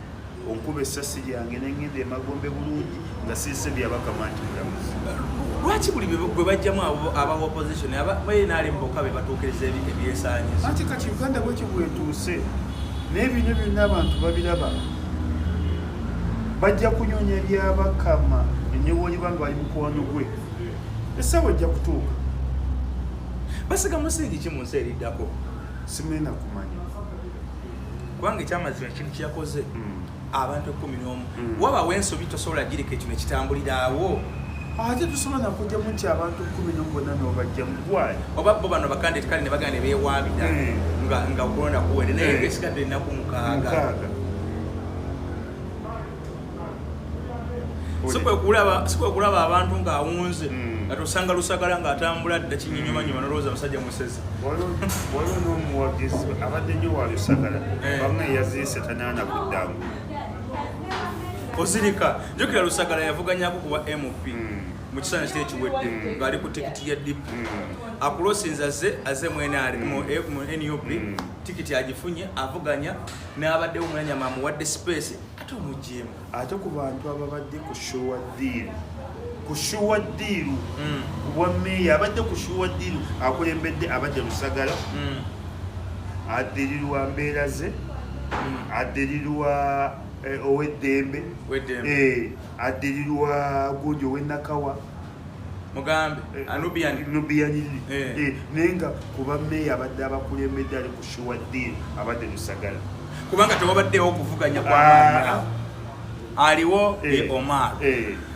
onkuba essasi lyange ne ngenda emagombe bulungi nga siise Byabakama nti mulamuzi. Lwaki buli gwe bajjamu aba opposition aba NRM bokka be batuukiriza ebyesaanyizo? Anti kati Uganda bwekyo bwetuuse naye bino byonna abantu babiraba. Bajja kunyonya Byabakama ne woliba nga bali mukwano gwe. Essaawa ejja kutuuka. Basiga musingi ki mu nsi eriddako? Simena kumanya. Kubanga ekyamazima ekintu kye yakoze, abantu 11. Wabawo ensobi tosobola gireka ekyo ne kitambulira awo. Ate tosobola nakujjamu nti abantu 11 bonna n'obajjamu gwali. Oba bo bano bakandidate kale ne bagenda ne beewaabira nga okulonda kuwedde, naye ng'esigadde ennaku 6. 6. Si kwe kulaba abantu ng'awunze, nga tosanga Lusagala ng'atambula dda kinyinyumanyuma n'olowooza musajja musezi. Waliwo n'omuwagizi abadde nnyo wa Lusagala, bamwe yaziise tanaana kuddangu. Ozirika, jjukira Lusagala yavuganyako ku bwa MP mu kisaanyi kiri ekiwedde, ng'ali ku tikiti ya DP. Akulosinze azze mu NRM, mu NUP, tikiti agifunye, avuganya n'abaddewo omulanyama amuwadde space, ate omuggyeemu. Ate ku bantu ababadde ku sure deal, ku sure deal, ku bwa meeya abadde ku sure deal akulembedde abadde Lusagala, addirirwa mbeera ze, addirirwa Oweddembe. Addirirwa gundi ow'enakawa. Mugambe Anubian. Nubian. Naye nga kuba meeya abadde abakulembedde ali ku sure deal abadde Lusagala. Kubanga tewabaddewo okuvuganya kwamaanyi aliwo ye Omar.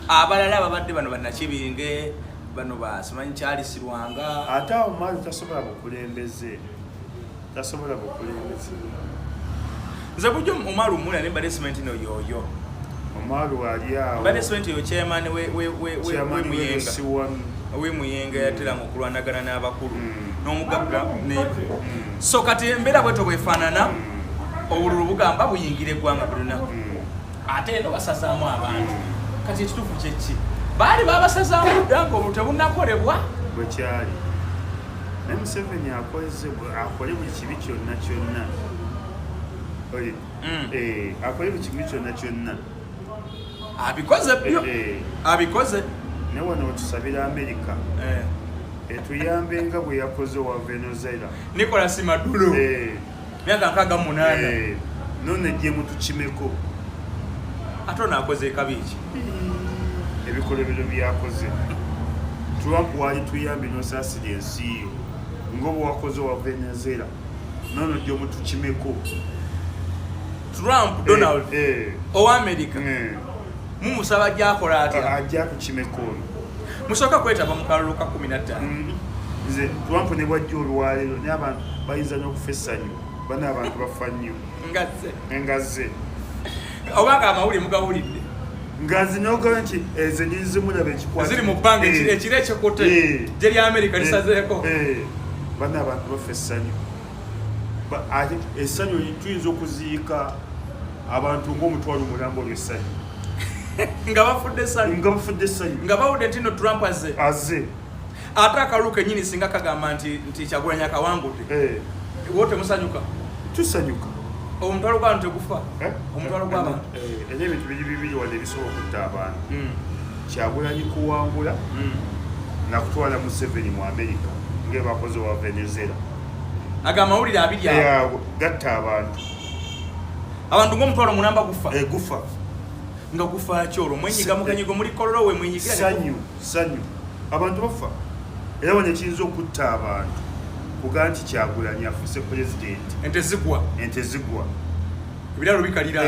Abalala babadde bano bannakibinge, bano basimanyi Charles Lwanga. Ate Omar tasobola bukulembeze, tasobola bukulembeze. Nze bulijjo Omar omulira naye mbadde simanyi nti no yoyo. Omar ali awo. Mbadde simanyi nti yo chairman we Chairman we Muyenga. LC1. Owe Muyenga yateranga okulwanagana n'abakulu n'omugagga ne so kati embeera bwetyo bwefaanana, obululu bugamba buyingira eggwanga buli lunaku. Ate eno basazaamu abantu. Kati ekituufu kyeki? Baali babasazaamu dda nga obululu tebunnakolebwa. Bwekyali. Naye Museveni akoze, akole buli kibi kyonna kyonna. Oye, akole buli kibi kyonna kyonna. Abikoze byo. Abikoze. Naye wano wetusabira America etuyambe nga bwe yakoze owa Venezuela. Nicolas Maduro. Myaka 68. None gye mutukimeko. Ate ono akoze ekabi ki? Ebikolobero byakoze. Trump wali tuyambye n'osaasira ensi yo nga bwe wakoze owa Venezuela, nono gye mutukimeko. Trump Donald owa America mumusaba gyakola atya? Ajja tukimeko ono. Musooka kwetaba mu kalulu ka 15. Nze Trump ne bwajja olwaleero, naye abantu bayinza n'okufa essanyu. Bana abantu bafa nnyo. Nga zze. Nga zze. Obanga amawulire mugawulidde. Nga zinogamba nti ezo nizimulaba ekikwata. Ziri mu bbanga ekiro ekikutte. Gye lya America lisazeeko. Bana abantu bafa essanyu. Ate essanyu tuyinza okuziika abantu ng'omutwalo mulamba olw'essanyu. Nga bafudde essanyu. Nga bafudde essanyu. Nga bawudde nti no Trump azze. Azze. Ate akalulu kennyini singa kagamba nti Kyagulanyi akawangudde. Wo temusanyuka? Tusanyuka. Omutwalo gw'abantu tegufa? Eh? Omutwalo gw'abantu. Era ebintu biri bibiri wano ebisobola okutta abantu. Kyagulanyi kuwangula nakutwala Museveni mu America nga bakoze wa Venezuela. Aga amawulire abiri ago. Ago gatta abantu. Abantu ng'omutwalo mulamba gufa. Gufa. Nga gufa ki olwo? Mwenyiga mu kanyigo muli kololo we mwenyigira ne Sanyu, sanyu. Abantu bafa. Era wano ekiyinza okutta abantu kuga nti Kyagulanyi afuuse pulezidenti. Ente zigwa. Ente zigwa. Ebiralo bikalira.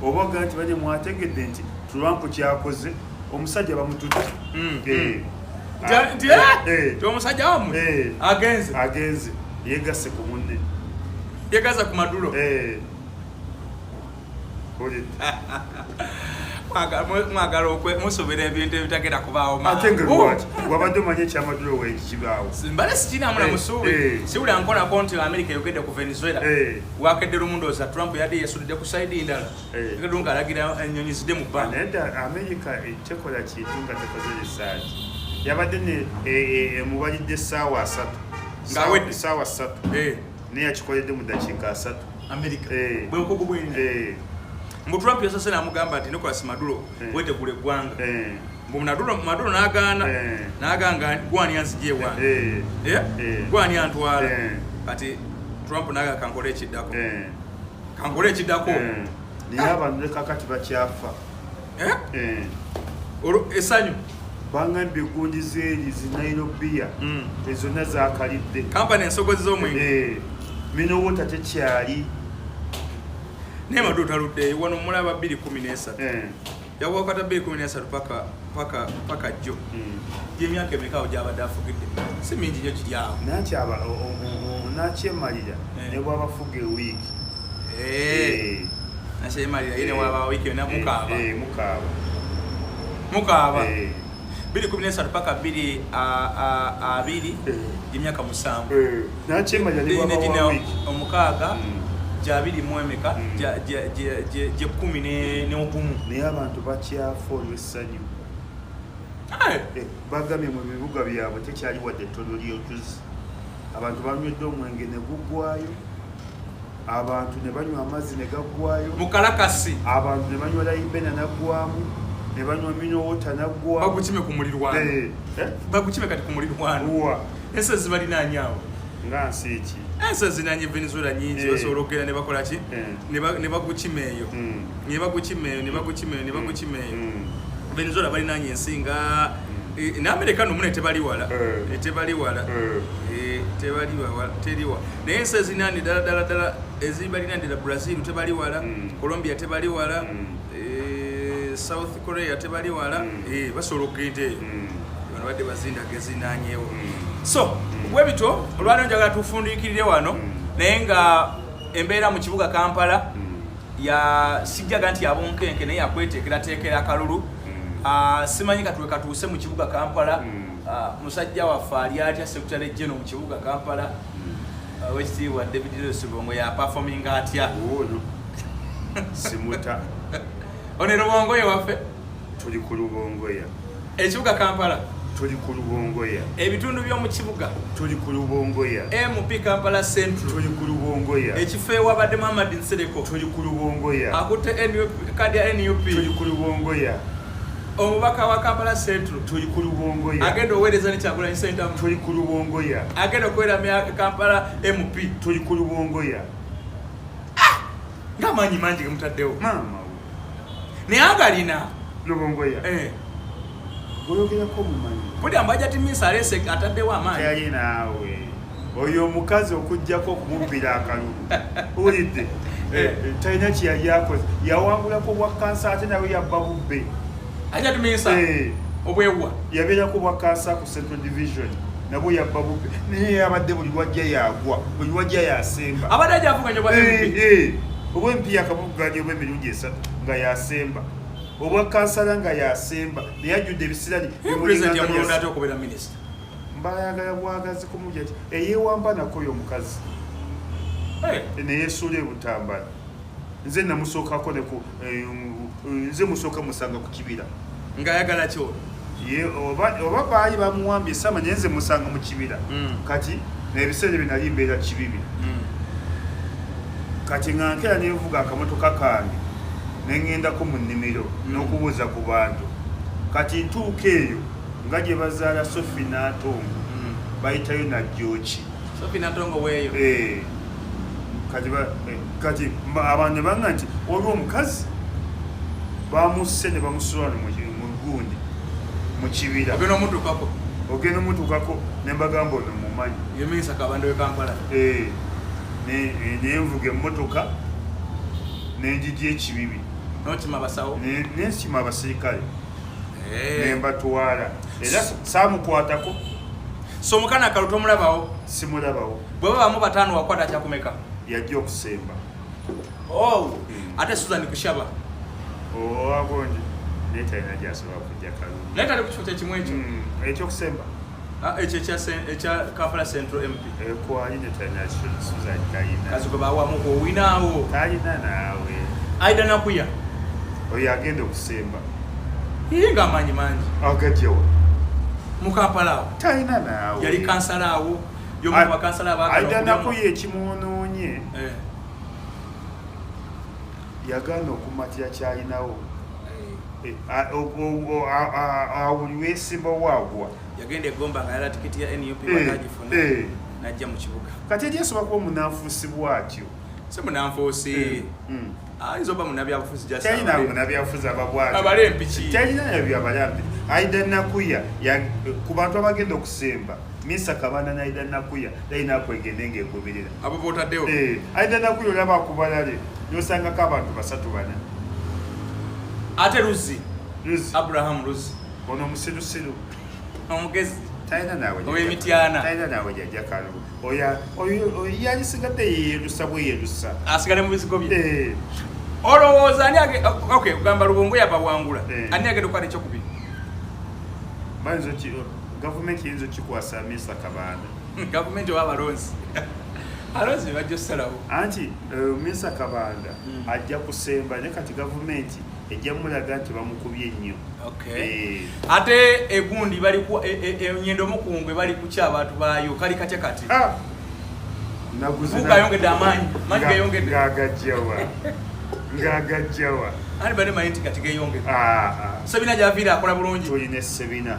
Oba ga nti bane mwategedde nti Trump kyakoze omusajja bamututte. Nti, nti omusajja wammwe agenze. Agenze. Yegasse ku munne. Yegasse ku Maduro. Mwagala musuubira ebintu ebitagenda kubaawo mangu. Ate nga lwaki? Wabadde omanyi ekya Maduro we kibaawo. Mbale sikirinamu na musuubi. Siwulira nkolako nti America eyogedde ku Venezuela. Wakedde lumu ndowooza Trump yadde yeesudde ku sayidi ndala. Yakedde lumu ng'alagira ennyonyi zidde mu bbanga. Naye dda America tekola kintu nga tekoze research. Yabadde ne emubalidde essaawa 3. Ng'awedde. Essaawa 3. Naye yakikoledde mu ddakiika 3. America. Bwe bukugu bw'erina. Mbu Trump yasoose n'amugamba nti Nicolas Maduro weetegula eggwanga. Mbu Maduro n'agaana. N'aganga gwani anzigye ewange. Gwani antwala. Kati Trump n'agamba kankole ekiddako. Kankole ekiddako. Naye abantu ne kakati bakyafa. Olwo essanyu. Bangambye gundi z'eri zi Nairobi ezo zonna zaakalidde. Kampani ensogozi z'omwenge. Mineral water tekyali. Naye Maduro taluddeyo wano mulaba bbiri kumi n'esatu. Yakwakata bbiri kumi n'esatu paka jjo. Gy'emyaka emeka awo gy'abadde afugidde? Si mingi nnyo giri awo. Nakyemalira ne bw'abafuga ewiiki. Nakyemalira ye ne bw'aba wiiki yonna mukaaba. Mukaaba. Mukaaba. Bbiri kumi n'esatu paka bbiri, abiri, gy'emyaka 7. Nakyemalira ne bw'aba Bbiri wa wiiki. omukaaga, gya abiri mu emeka, gye kkumi n'ogumu. Naye abantu bakyafa olw'essanyu. Bagambye mu bibuga byabwe tekyali wadde ettono ly'otuzi. Abantu banywedde omwenge ne guggwayo. Abantu ne banywa amazzi ne gaggwayo. Mu Kalakasi. Abantu ne banywa Ribena n'aggwamu, ne banywa mineral water n'aggwamu. Bagukime ku mulirwano. Bagukime kati ku mulirwano. Wa. Ensozi zibalinaanye awo. Nga nsi ki? Ensi ezinanye Venezuela nyingi. Basobola okugenda ne bakola ki? Ne bagukima eyo. Ne bagukima eyo, ne bagukima eyo, ne bagukima eyo. Venezuela balinanye ensi nga ne Amerika nomune tebali wala. Tebali wala. Tebali wala, teriwa. Naye ensi ezinanye ddala ddala ddala ezibalina ddala, Brazil tebali wala. Colombia tebali wala. South Korea tebali wala. Basobola okugenda eyo. Bano badde bazindaga ezinanyewo. So bwe bityo, olwaleero njagala tufundikirire wano. Naye nga embeera mu kibuga Kampala ya sijjaga nti yabunkenke, naye yakweteekerateekera akalulu. Ah, simanyi katuwe katuuse mu kibuga Kampala. Ah, musajja waffe ali atya, secretary general mu kibuga Kampala? Ah, wekitiibwa David Lewis Rubongoya yaperforminga atya? Ono simuta. Ono Rubongoya waffe. Tuli ku Lubongoya. Ekibuga Kampala. Tuli ku Lubongoya. Ebitundu by'omu kibuga. Tuli ku Lubongoya. MP Kampala Central. Tuli ku Lubongoya. Ekifo ewabadde Muhammad Nsereko. Tuli ku Lubongoya. Akutte NUP, kadi ya NUP. Tuli ku Lubongoya. Omubaka wa Kampala Central. Tuli ku Lubongoya. Agenda oweereza ne Kyagulanyi Ssentamu. Tuli ku Lubongoya. Agenda okubeera Kampala MP. Tuli ku Lubongoya. Ng'amaanyi mangi gemutaddewo. Maama we. Naye agalina. Lubongoya. Gweyogerako mumanyi. Buli mbu Hajati Minsa aleese, ataddewo amaanyi. Teyali naawe oyo omukazi okugjako okumubbira akalulu, owulidde? Talina kyeyali akoze. Yawangulako bwa kansa, ate nawe yabba bubbe. Hajati Minsa? Obwewa? Yabeerako bwa kansa ku Central Division, nabwo yabba bubbe. Naye yabadde buli lwajja yagwa, buli lwajja yasemba. Abadde ajavuganya obwa MP? Obwa MP yakabuganya oba emirundi esatu nga yasemba, obwa kansala nga yasemba, naye ajjudde ebisirani. President yamulonda ate okubeera minisita? Mbayagala bwagazi kumulya ti eyewamba nako oyo omukazi. Neyesuula ebutambala. Nze namusookako neku nze musooka musanga ku kibira. Ng'ayagala ki olwo? Ye oba baali bamuwambye sama, naye nze musanga mu kibira. Kati n'ebiseera ebyo nali mbeera Kibibi. Kati nga nkera nenvuga akamotoka kange neŋŋendako mu nnimiro n'okubuuza ku bantu. Kati ntuuka eyo nga gye bazaala Sofi Nantongo. Bayitayo Najjooki. Sofi Nantongo weeyo? Eh. Kati kati abantu ne baŋŋamba nti waliwo omukazi bamusse ne bamusula wano mu gundi mu kibira. Ogenda omutuukako? Ogenda omutuukako, ne mbagamba ono mumanyi. Ye Minsa Kabanda we Kampala? Eh, nenvuga emmotoka nenjija ekibibi. Nokima basawo? Nenkima abasirikale. Nembatwala, era saamukwatako. So mukana akalu tomulabawo? Simulabawo. Bwe babamu bataano, wakwata kyakumeka? Yajja okusemba. Oh, ate Susan Kushaba? Owagonje naye talina gyasobola kujja kalulu. Naye tali ku kifo kyekimu ekyo? Ekyokusemba? Ah, ekyo ekya Kampala Central MP. Kwali ne talina, Susan talina. Kazi gwe bawamu owinaawo. Talina naawe. Aida Nakuya? Oyo agenda okusemba. Ye nga amaanyi mangi. Agajjawa? Mu Kampala awo. Talina naawe. Yali kansala awo, yomu ku bakansala abaagala Aida okulyamu. Nakuya ekimwonoonye, yagaana okumatira kyalinawo. Buli weesimba waagwa. Yagenda egomba nga yala tikiti ya NUP. Batagifuna. Najja mu kibuga. Kati eri asobola kuba omunanfuusi bwatyo? Si munanfuusi. Ayinza oba munabyabufuzi just. Talina munabyabufuzi aba bwatyo. Abala empiki. Talina nabyo abala mpiki. Aida Nakuya ku bantu abagenda okusemba, Misa Kabanda ne Aida Nakuya, talina kwegende ngaegoberera. Abo botaddewo? Eh, Aida Nakuya olaba akubalale nosangako abantu basatu bana. Ate Luzzi? Luzzi? Abraham Luzzi. Ono musirusiru. Omugezi. Talina naawe. Ow'emityana. Talina naawe jajja kalulu. Oyo oyo yalisigadde yeyerusa bweyerusa. Asigale mu bizigo bye. Eh. Olowooza ani okay, kugamba Lubongo yabawangula. Ani agenda okukwata ekyokubiri? Bayinza gavumenti yinza okikwasa Misa Kabanda. Gavumenti oba abalonzi? Alonzi be bajja osalawo. Anti Misa Kabanda ajja kusemba, naye kati gavumenti ejja mulaga nti bamukubye nnyo. Ate egundi bali ku enyendo mukungwe bali kuki abantu baayo kali katya kati? Ah! Naguze. Gayongedde amaanyi, maanyi gayongedde. Ng'agajjawa, ng'agajjawa? Ani bane manyi nti kati geyongedde. Ah, ah. Sebina gyaviire akola bulungi. Tulina Sebina.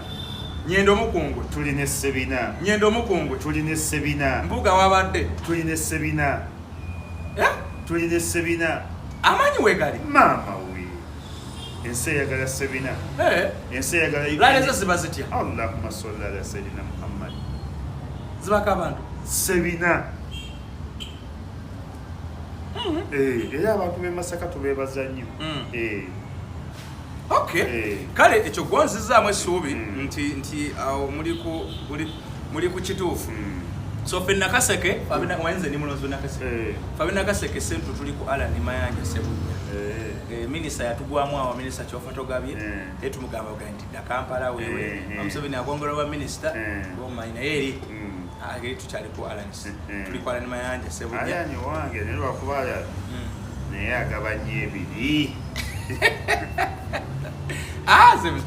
Nyendo Mukungwe. Tulina Essebina. Nyendo Mukungwe. Tulina Essebina. Mbuga wabadde. Tulina Essebina. Tulina Essebina. Amanyi wegali. Maama we. Ensi eyagala Ssebina. Ensi eyagala Uganda. Ezo ziba zitya? Allahumma salli ala Sayyidina Muhammad. Zibako abantu. Ssebina. Era abantu b'e Masaka tubeebaza nnyo. Okay. Kale ekyo gwonzizaamu essuubi nti awo muli ku kituufu. So ffe Nakaseke, wanze ndi mulonzi Nakaseke. Ffe Nakaseke Central tuli ku Allan Mayanja Ssebunya. Minisita yatugwamu awo, Minisita Kyofatogabye, ye tumugamba nti dda Kampala wewe. Museveni akwongera oba minisita, omanyi naye eri. Eri tukyali ku Allan. Tuli ku Allan Mayanja Ssebunya. Allan wange naye lwakuba naye agabanya ebiri.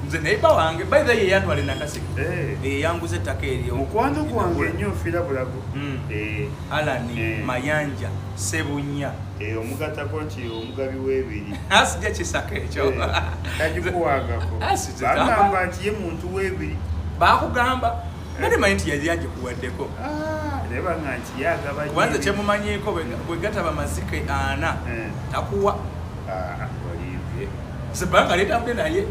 Nze neighbor wange, by the way, yantwala e Nakaseke. Yanguza ettaka eryo. Mukwano gwange nnyo nfiira bulago. Allan Mayanja Ssebunya. Omugattako nti omugabi w'ebiri. Sijja kisaka ekyo. Tagikuwangako. Bagamba nti ye muntu w'ebiri. Baakugamba. Nali manyi nti yali agikuwaddeko. Naye bagamba nti ye agaba Kubanza kyemumanyiiko bwe gataba mazike ana takuwa. Waliibye. Sebbanga lyetambudde naye.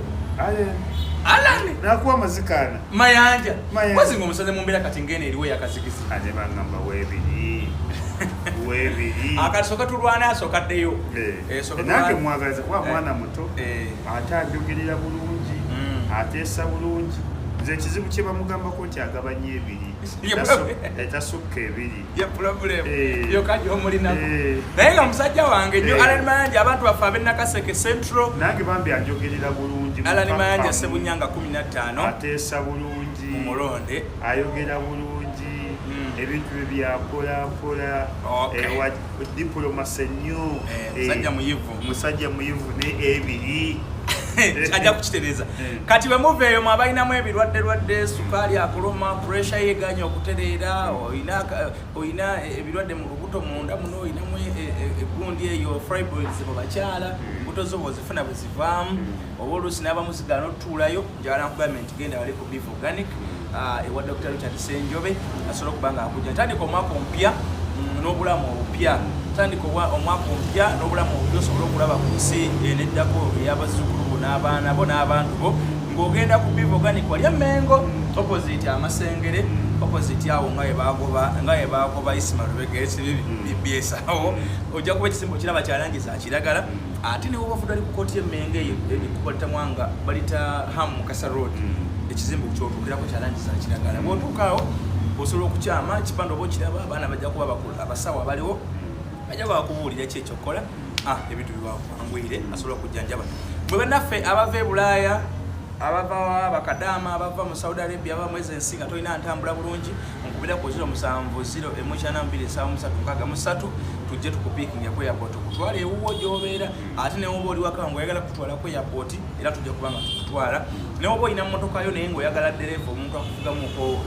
Allan. Nakuwa amazike ana. Mayanja. Wazi ng'omusaze mu mbeera kati ng'eno eriwo eyakazikizi. Ate bagamba w'ebiri. W'ebiri. Akasooka tulwana asooka addeyo. Nange mwagaliza kuba mwana muto. Ate ajogerera bulungi. Ateesa bulungi. Nze ekizibu kye bamugambako nti agabanya ebiri. Tasukka ebiri. Ye problem. Yokka gy'omulinako. Naye nga musajja wange nnyo Allan Mayanja, abantu baffe ab'e Nakaseke Central. Nange bambi ajogerera bulungi. Allan Mayanja Ssebunya nga 15. Ateesa bulungi. Mumulonde. Ayogera bulungi. Ebintu bye byakola mpola. Diplomacy nnyo. Musajja muyivu. Musajja muyivu ne ebiri. Ajja kukitereeza. Kati bwe muva eyo mwabalinamu ebirwadde lwadde, sukaali akuluma, pressure yeeganye okutereera, olina ebirwadde mu lubuto munda muno, olinamu eggundi eyo fibroids mu bakyala, embuto zo bw'ozifuna bwe zivaamu, oba oluusi n'abamu zigaana otutuulayo, njagala nkugambe nti genda wali ku Beef Organic, ewa Dr. Richard Ssenjobe, asobola okuba nga akujja. Tandika omwaka omupya n'obulamu obupya. Tandika omwaka omupya n'obulamu obupya osobole okulaba ku nsi eneddako ey'abazzukulu bo n'abaana bo n'abantu bo. Ng'ogenda ku Beef Organic wali e Mengo, opposite Amasengere, opposite awo nga we baagoba Isma Lubega ekibi byesawo. Ojja kuba ekisimbo kiraba kya langi za kiragala. Ate ne bw'oba ali ku kkooti y'e Mengo eyo balita Mwanga, balita Ham Mukasa Road. Ekizimbe ky'otuukirako kya langi za kiragala. Bw'otuuka awo osobola okukyama, ekipande oba okiraba, abaana bajja kuba bakulu, abasawo abaliwo bajja kuba bakubuulira ki ekyokukola. Ebintu bibakwanguyire, asobola okujjanjaba. Bwe bannaffe abava e Bulaaya, abava Bakadaama, abava mu Saudi Arabia, abava mu ezo ensi nga tolina ntambula bulungi, nkubira ku 07 0 1 2 7 6 3 tujje tukupiikinge ku airport, okutwala ewuwo gy'obeera. Ate ne woba oli waka ng'oyagala kutwala ku airport, era tujja kuba nga tukutwala. Ne woba olina mmotoka yo naye ng'oyagala ddereeva omuntu akuvugamuko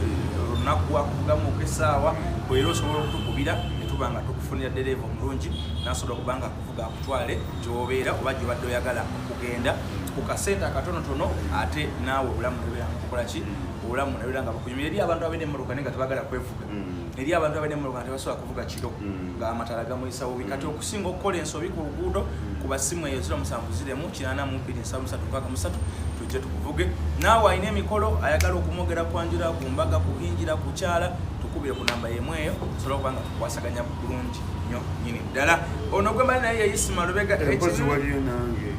olunaku, akuvugamuko essaawa, era osobola okutukubira ne tuba nga tukufunira ddereeva omulungi n'asobola okuba nga akuvuga akutwale gy'obeera oba gy'obadde oyagala okugenda ku kasente akatonotono, ate naawe obulamu nebeera nga bukola ki? Obulamu nebeera nga bukunyumira. Eri abantu abalina emmotoka naye nga tebaagala kwevuga. Eri abantu abalina emmotoka nga tebasobola kuvuga kiro, ng'amataala gamuyisa bubi. Kati okusinga okukola ensobi ku luguudo, kuba ssimu eyo 07 0 82 73 63 tujje tukuvuge. Naawe alina emikolo ayagala okumwogera kwanjula, ku mbaga, kuhingira, kukyala, tukubire ku namba y'emu eyo, tusobole okuba nga tukwasaganya bulungi nnyo nnyini ddala. Ono gwe mbali naye ye Isma Lubega. Empozi waliyo nange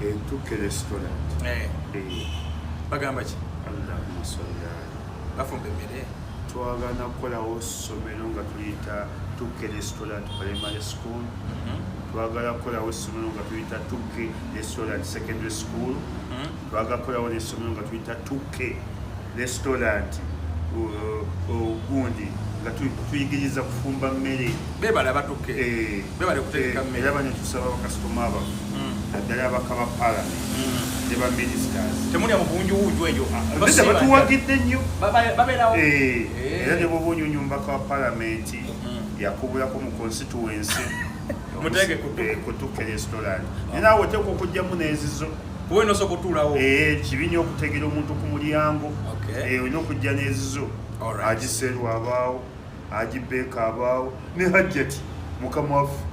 Entuke restaurant. Bagamba ki? Allahumma salli ala. Bafumba emmere. Twagala kukolawo essomero nga tuyita Tuke Restaurant Primary School. Twagala kukolawo essomero nga tuyita Tuke Restaurant Secondary School. Twagala kukolawo n'essomero nga tuyita Tuke Restaurant gundi nga tuyigiriza kufumba mmere. Beebale abatuke. Beebale kutegeka mmere. Era bano tusaba bakasitoma baffe, naddala abaka ba parliament ne ba ministers. Temulya mu bunjuwunju eyo. Nedda batuwagidde nnyo. Babeerawo. Era ne bw'oba onyoonya omubaka wa parliament yakubulako mu constituency. Muteeke ku Tuke. Ku Tuke Restaurant. Naye naawe oteekwa okuggyamu n'ezizo. Kuba olina osooka otuulawo. Kibi nnyo okutegera omuntu ku mulyango. Olina okujja n'ezizo. Agiseerwa abaawo, agibeeka abaawo, ne Hajjati mukama waffe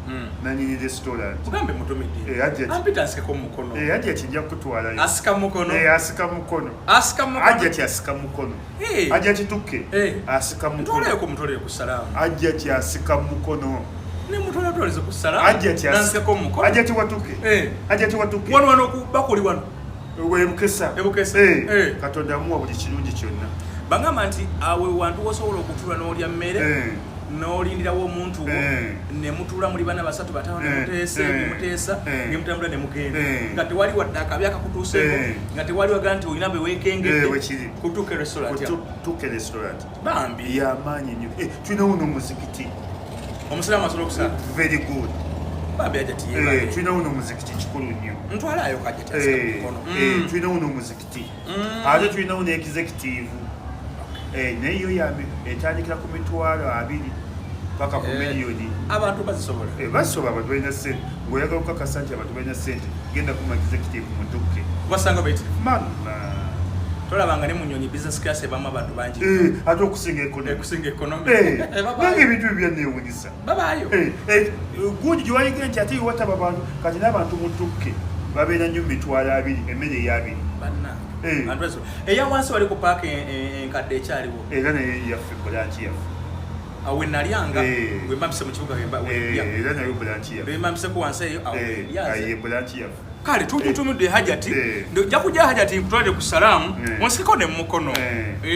nanyini restaurant. Mugambe mutumidde. Hajjati. Ampita asikeko mu mukono. Hajjati nja kukutwalayo. Asika mukono. Asika mukono. Asika mukono. Hajjati asika mukono. Hajjati tukke. Asika mukono. Ntwaleyo mutwalire ku salaamu. Hajjati asika mukono. Ne mutwala twalize ku salaamu. Hajjati asika. Nansikako mu mukono. Hajjati watukke. Hajjati watukke. Wano wano ku bakuli wano. Ebukesa. Ebukesa. Katonda amuwa buli kirungi kyonna. Bangamba nti awe wantu wosobola okutuula n'olya mmere. N'olindirawo omuntu wo, ne mutuula muli bana basatu bataano ne muteesa, ne muteesa, ne mutambula ne mugenda. Nga tewali wadde akabi akakutuuseeko, nga tewali waga nti olina bwe weekengedde. Ku Tuke restaurant. Ku Tuke restaurant. Bambi. Y'amaanyi nnyo. Tulinawo n'omuzikiti. Omusiraamu asobola okusala? Very good. Bambi Hajjati yeebale. Tulinawo n'omuzikiti kikulu nnyo. Ntwalayo Hajjati asika mukono. Tulinawo n'omuzikiti. Ate tulinawo ne executive. Naye yo yambi etandikira ku 20,000 paka ku miliyoni. Abantu bazisobola. Basobola, abantu balina ssente. Ng'oyagala okukakasa nti abantu balina ssente, genda ku executive mutukke. Basanga bayitirivu. Mama. Tolabanga ne mu nnyonyi business class ebamu abantu bangi. Ate okusinga economy. Okusinga economy. Babaayo. Nange ebintu ebyo byanneewuunyisa. Babaayo. Gundi gye wayigira nti ate iwataba bantu, kati n'abantu mutukke babeera nnyo 20,000, emmere ey'abiri. Bannange. Abantu basobola. Eya wansi wali ku paaka enkadde ekyaliwo. Era naye yaffe, branch yaffe. Awo we nalyanga, bwe mba mpise mu kibuga bwe mba, we ndya. Era nayo branch yaffe. Bwe mba mpise ku wansi eyo, awo we ndya nze. Ye branch yaffe. Kale, tutumidde Hajjati. Nja kujja Hajjati nkutwalire ku salaamu. Onsikeko ne mukono.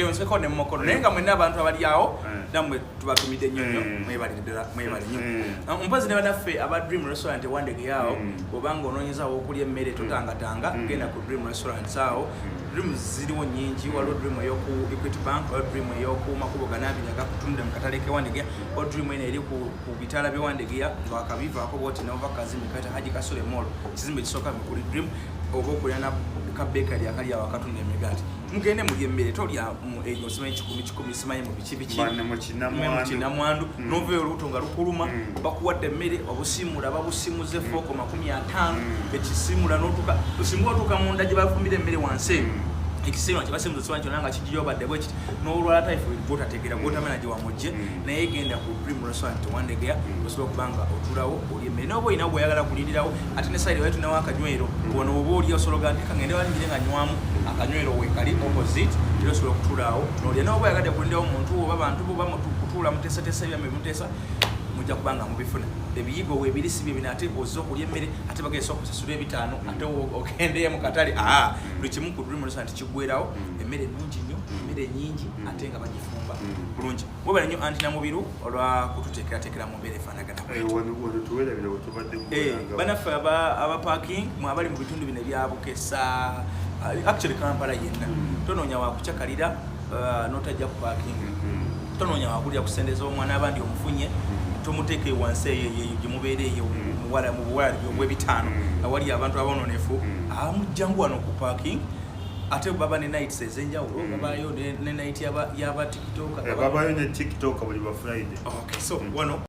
Onsikeko ne mukono. Naye nga mwenna abantu abali awo, nammwe tubatumidde nnyo nnyo. Mwebalire ddala, mwebale nnyo. Mpozi ne bannaffe aba Dream Restaurant e Wandegeya awo, bw'obanga onoonyeza awokulya emmere totangatanga, genda ku Dream Restaurant awo. Dream ziriwo nnyingi, waliwo Dream ey'oku Equity Bank, waliwo Dream ey'oku makubo ganaabiri agakutunudde mu katale k'e Wandegeya, waliwo Dream eno eri ku bitaala by'e Wandegeya nga wakabivaako bw'oti n'ova ku kazimbe kayita Haji Kasule Mall, ekizimbe ekisooka kuli Dream, oba okulya na ka bakery akali awo akatunda emigaati. Mugende mulye emmere, tolya eyo simanyi kikumi kikumi, simanyi mu biki biki. Bana mu kinamwandu. Mu kinamwandu. N'ovayo olubuto nga lukuluma, bakuwadde emmere, obusiimula babusiimuze fooko 50, ekisiimula n'otuuka, singa otuuka munda gye bafumbira emmere wansi eyo, ekisiimula kye basiimuza simanyi kyonna nga kijjayo badde bwe kiti, n'olwala typhoid gw'otategeera, gw'otamanya gye wamugye, naye genda ku Dream Restaurant Wandegeya, osobola okuba nga otuulawo olya emmere. N'oba olina gw'oyagala kulindirawo, ate ne side wali tulinawo akanywero, wano oba oli osobola ogamba nti kangende walingire nga nywamu akanywero weekali opposite, era osobola okutuulaawo n'olya. N'oba oyagadde kulindirawo muntu oba bantu bo oba kutuula muteesateesa ebyammwe bimuteesa, mujja kuba nga mubifuna. Ebiyigo weebiri si bye bino, ate ozze okulya emmere, ate bagenda okusasula 5, ate ogendeyo mu katale. Buli kimu ku Dream Restaurant kiggwerawo, emmere nnungi nnyo, emmere nnyingi, ate nga bagifumba bulungi. Mwebale nnyo Anti Namubiru olwa kututeekerateekera mu mbeera efaanagana. Wano tuwerabira we tubadde kukolanga. Bannaffe aba parking, mwe abali mu bitundu bino ebya Bukesa, actually Kampala yenna, tonoonya wa kucakalira, n'otajja ku parking. Tonoonya wa kulya ku ssente z'omwana abandi omufunye, tomuteeka wansi eyo eyo gye mubeera eyo mu buwala obw'ebitaano, awali abantu aboononefu. Mujjangu wano ku parking, ate baba ne nights ez'enjawulo, babayo ne night y'aba TikTok. Babayo ne TikTok buli ba Friday. Okay, so wano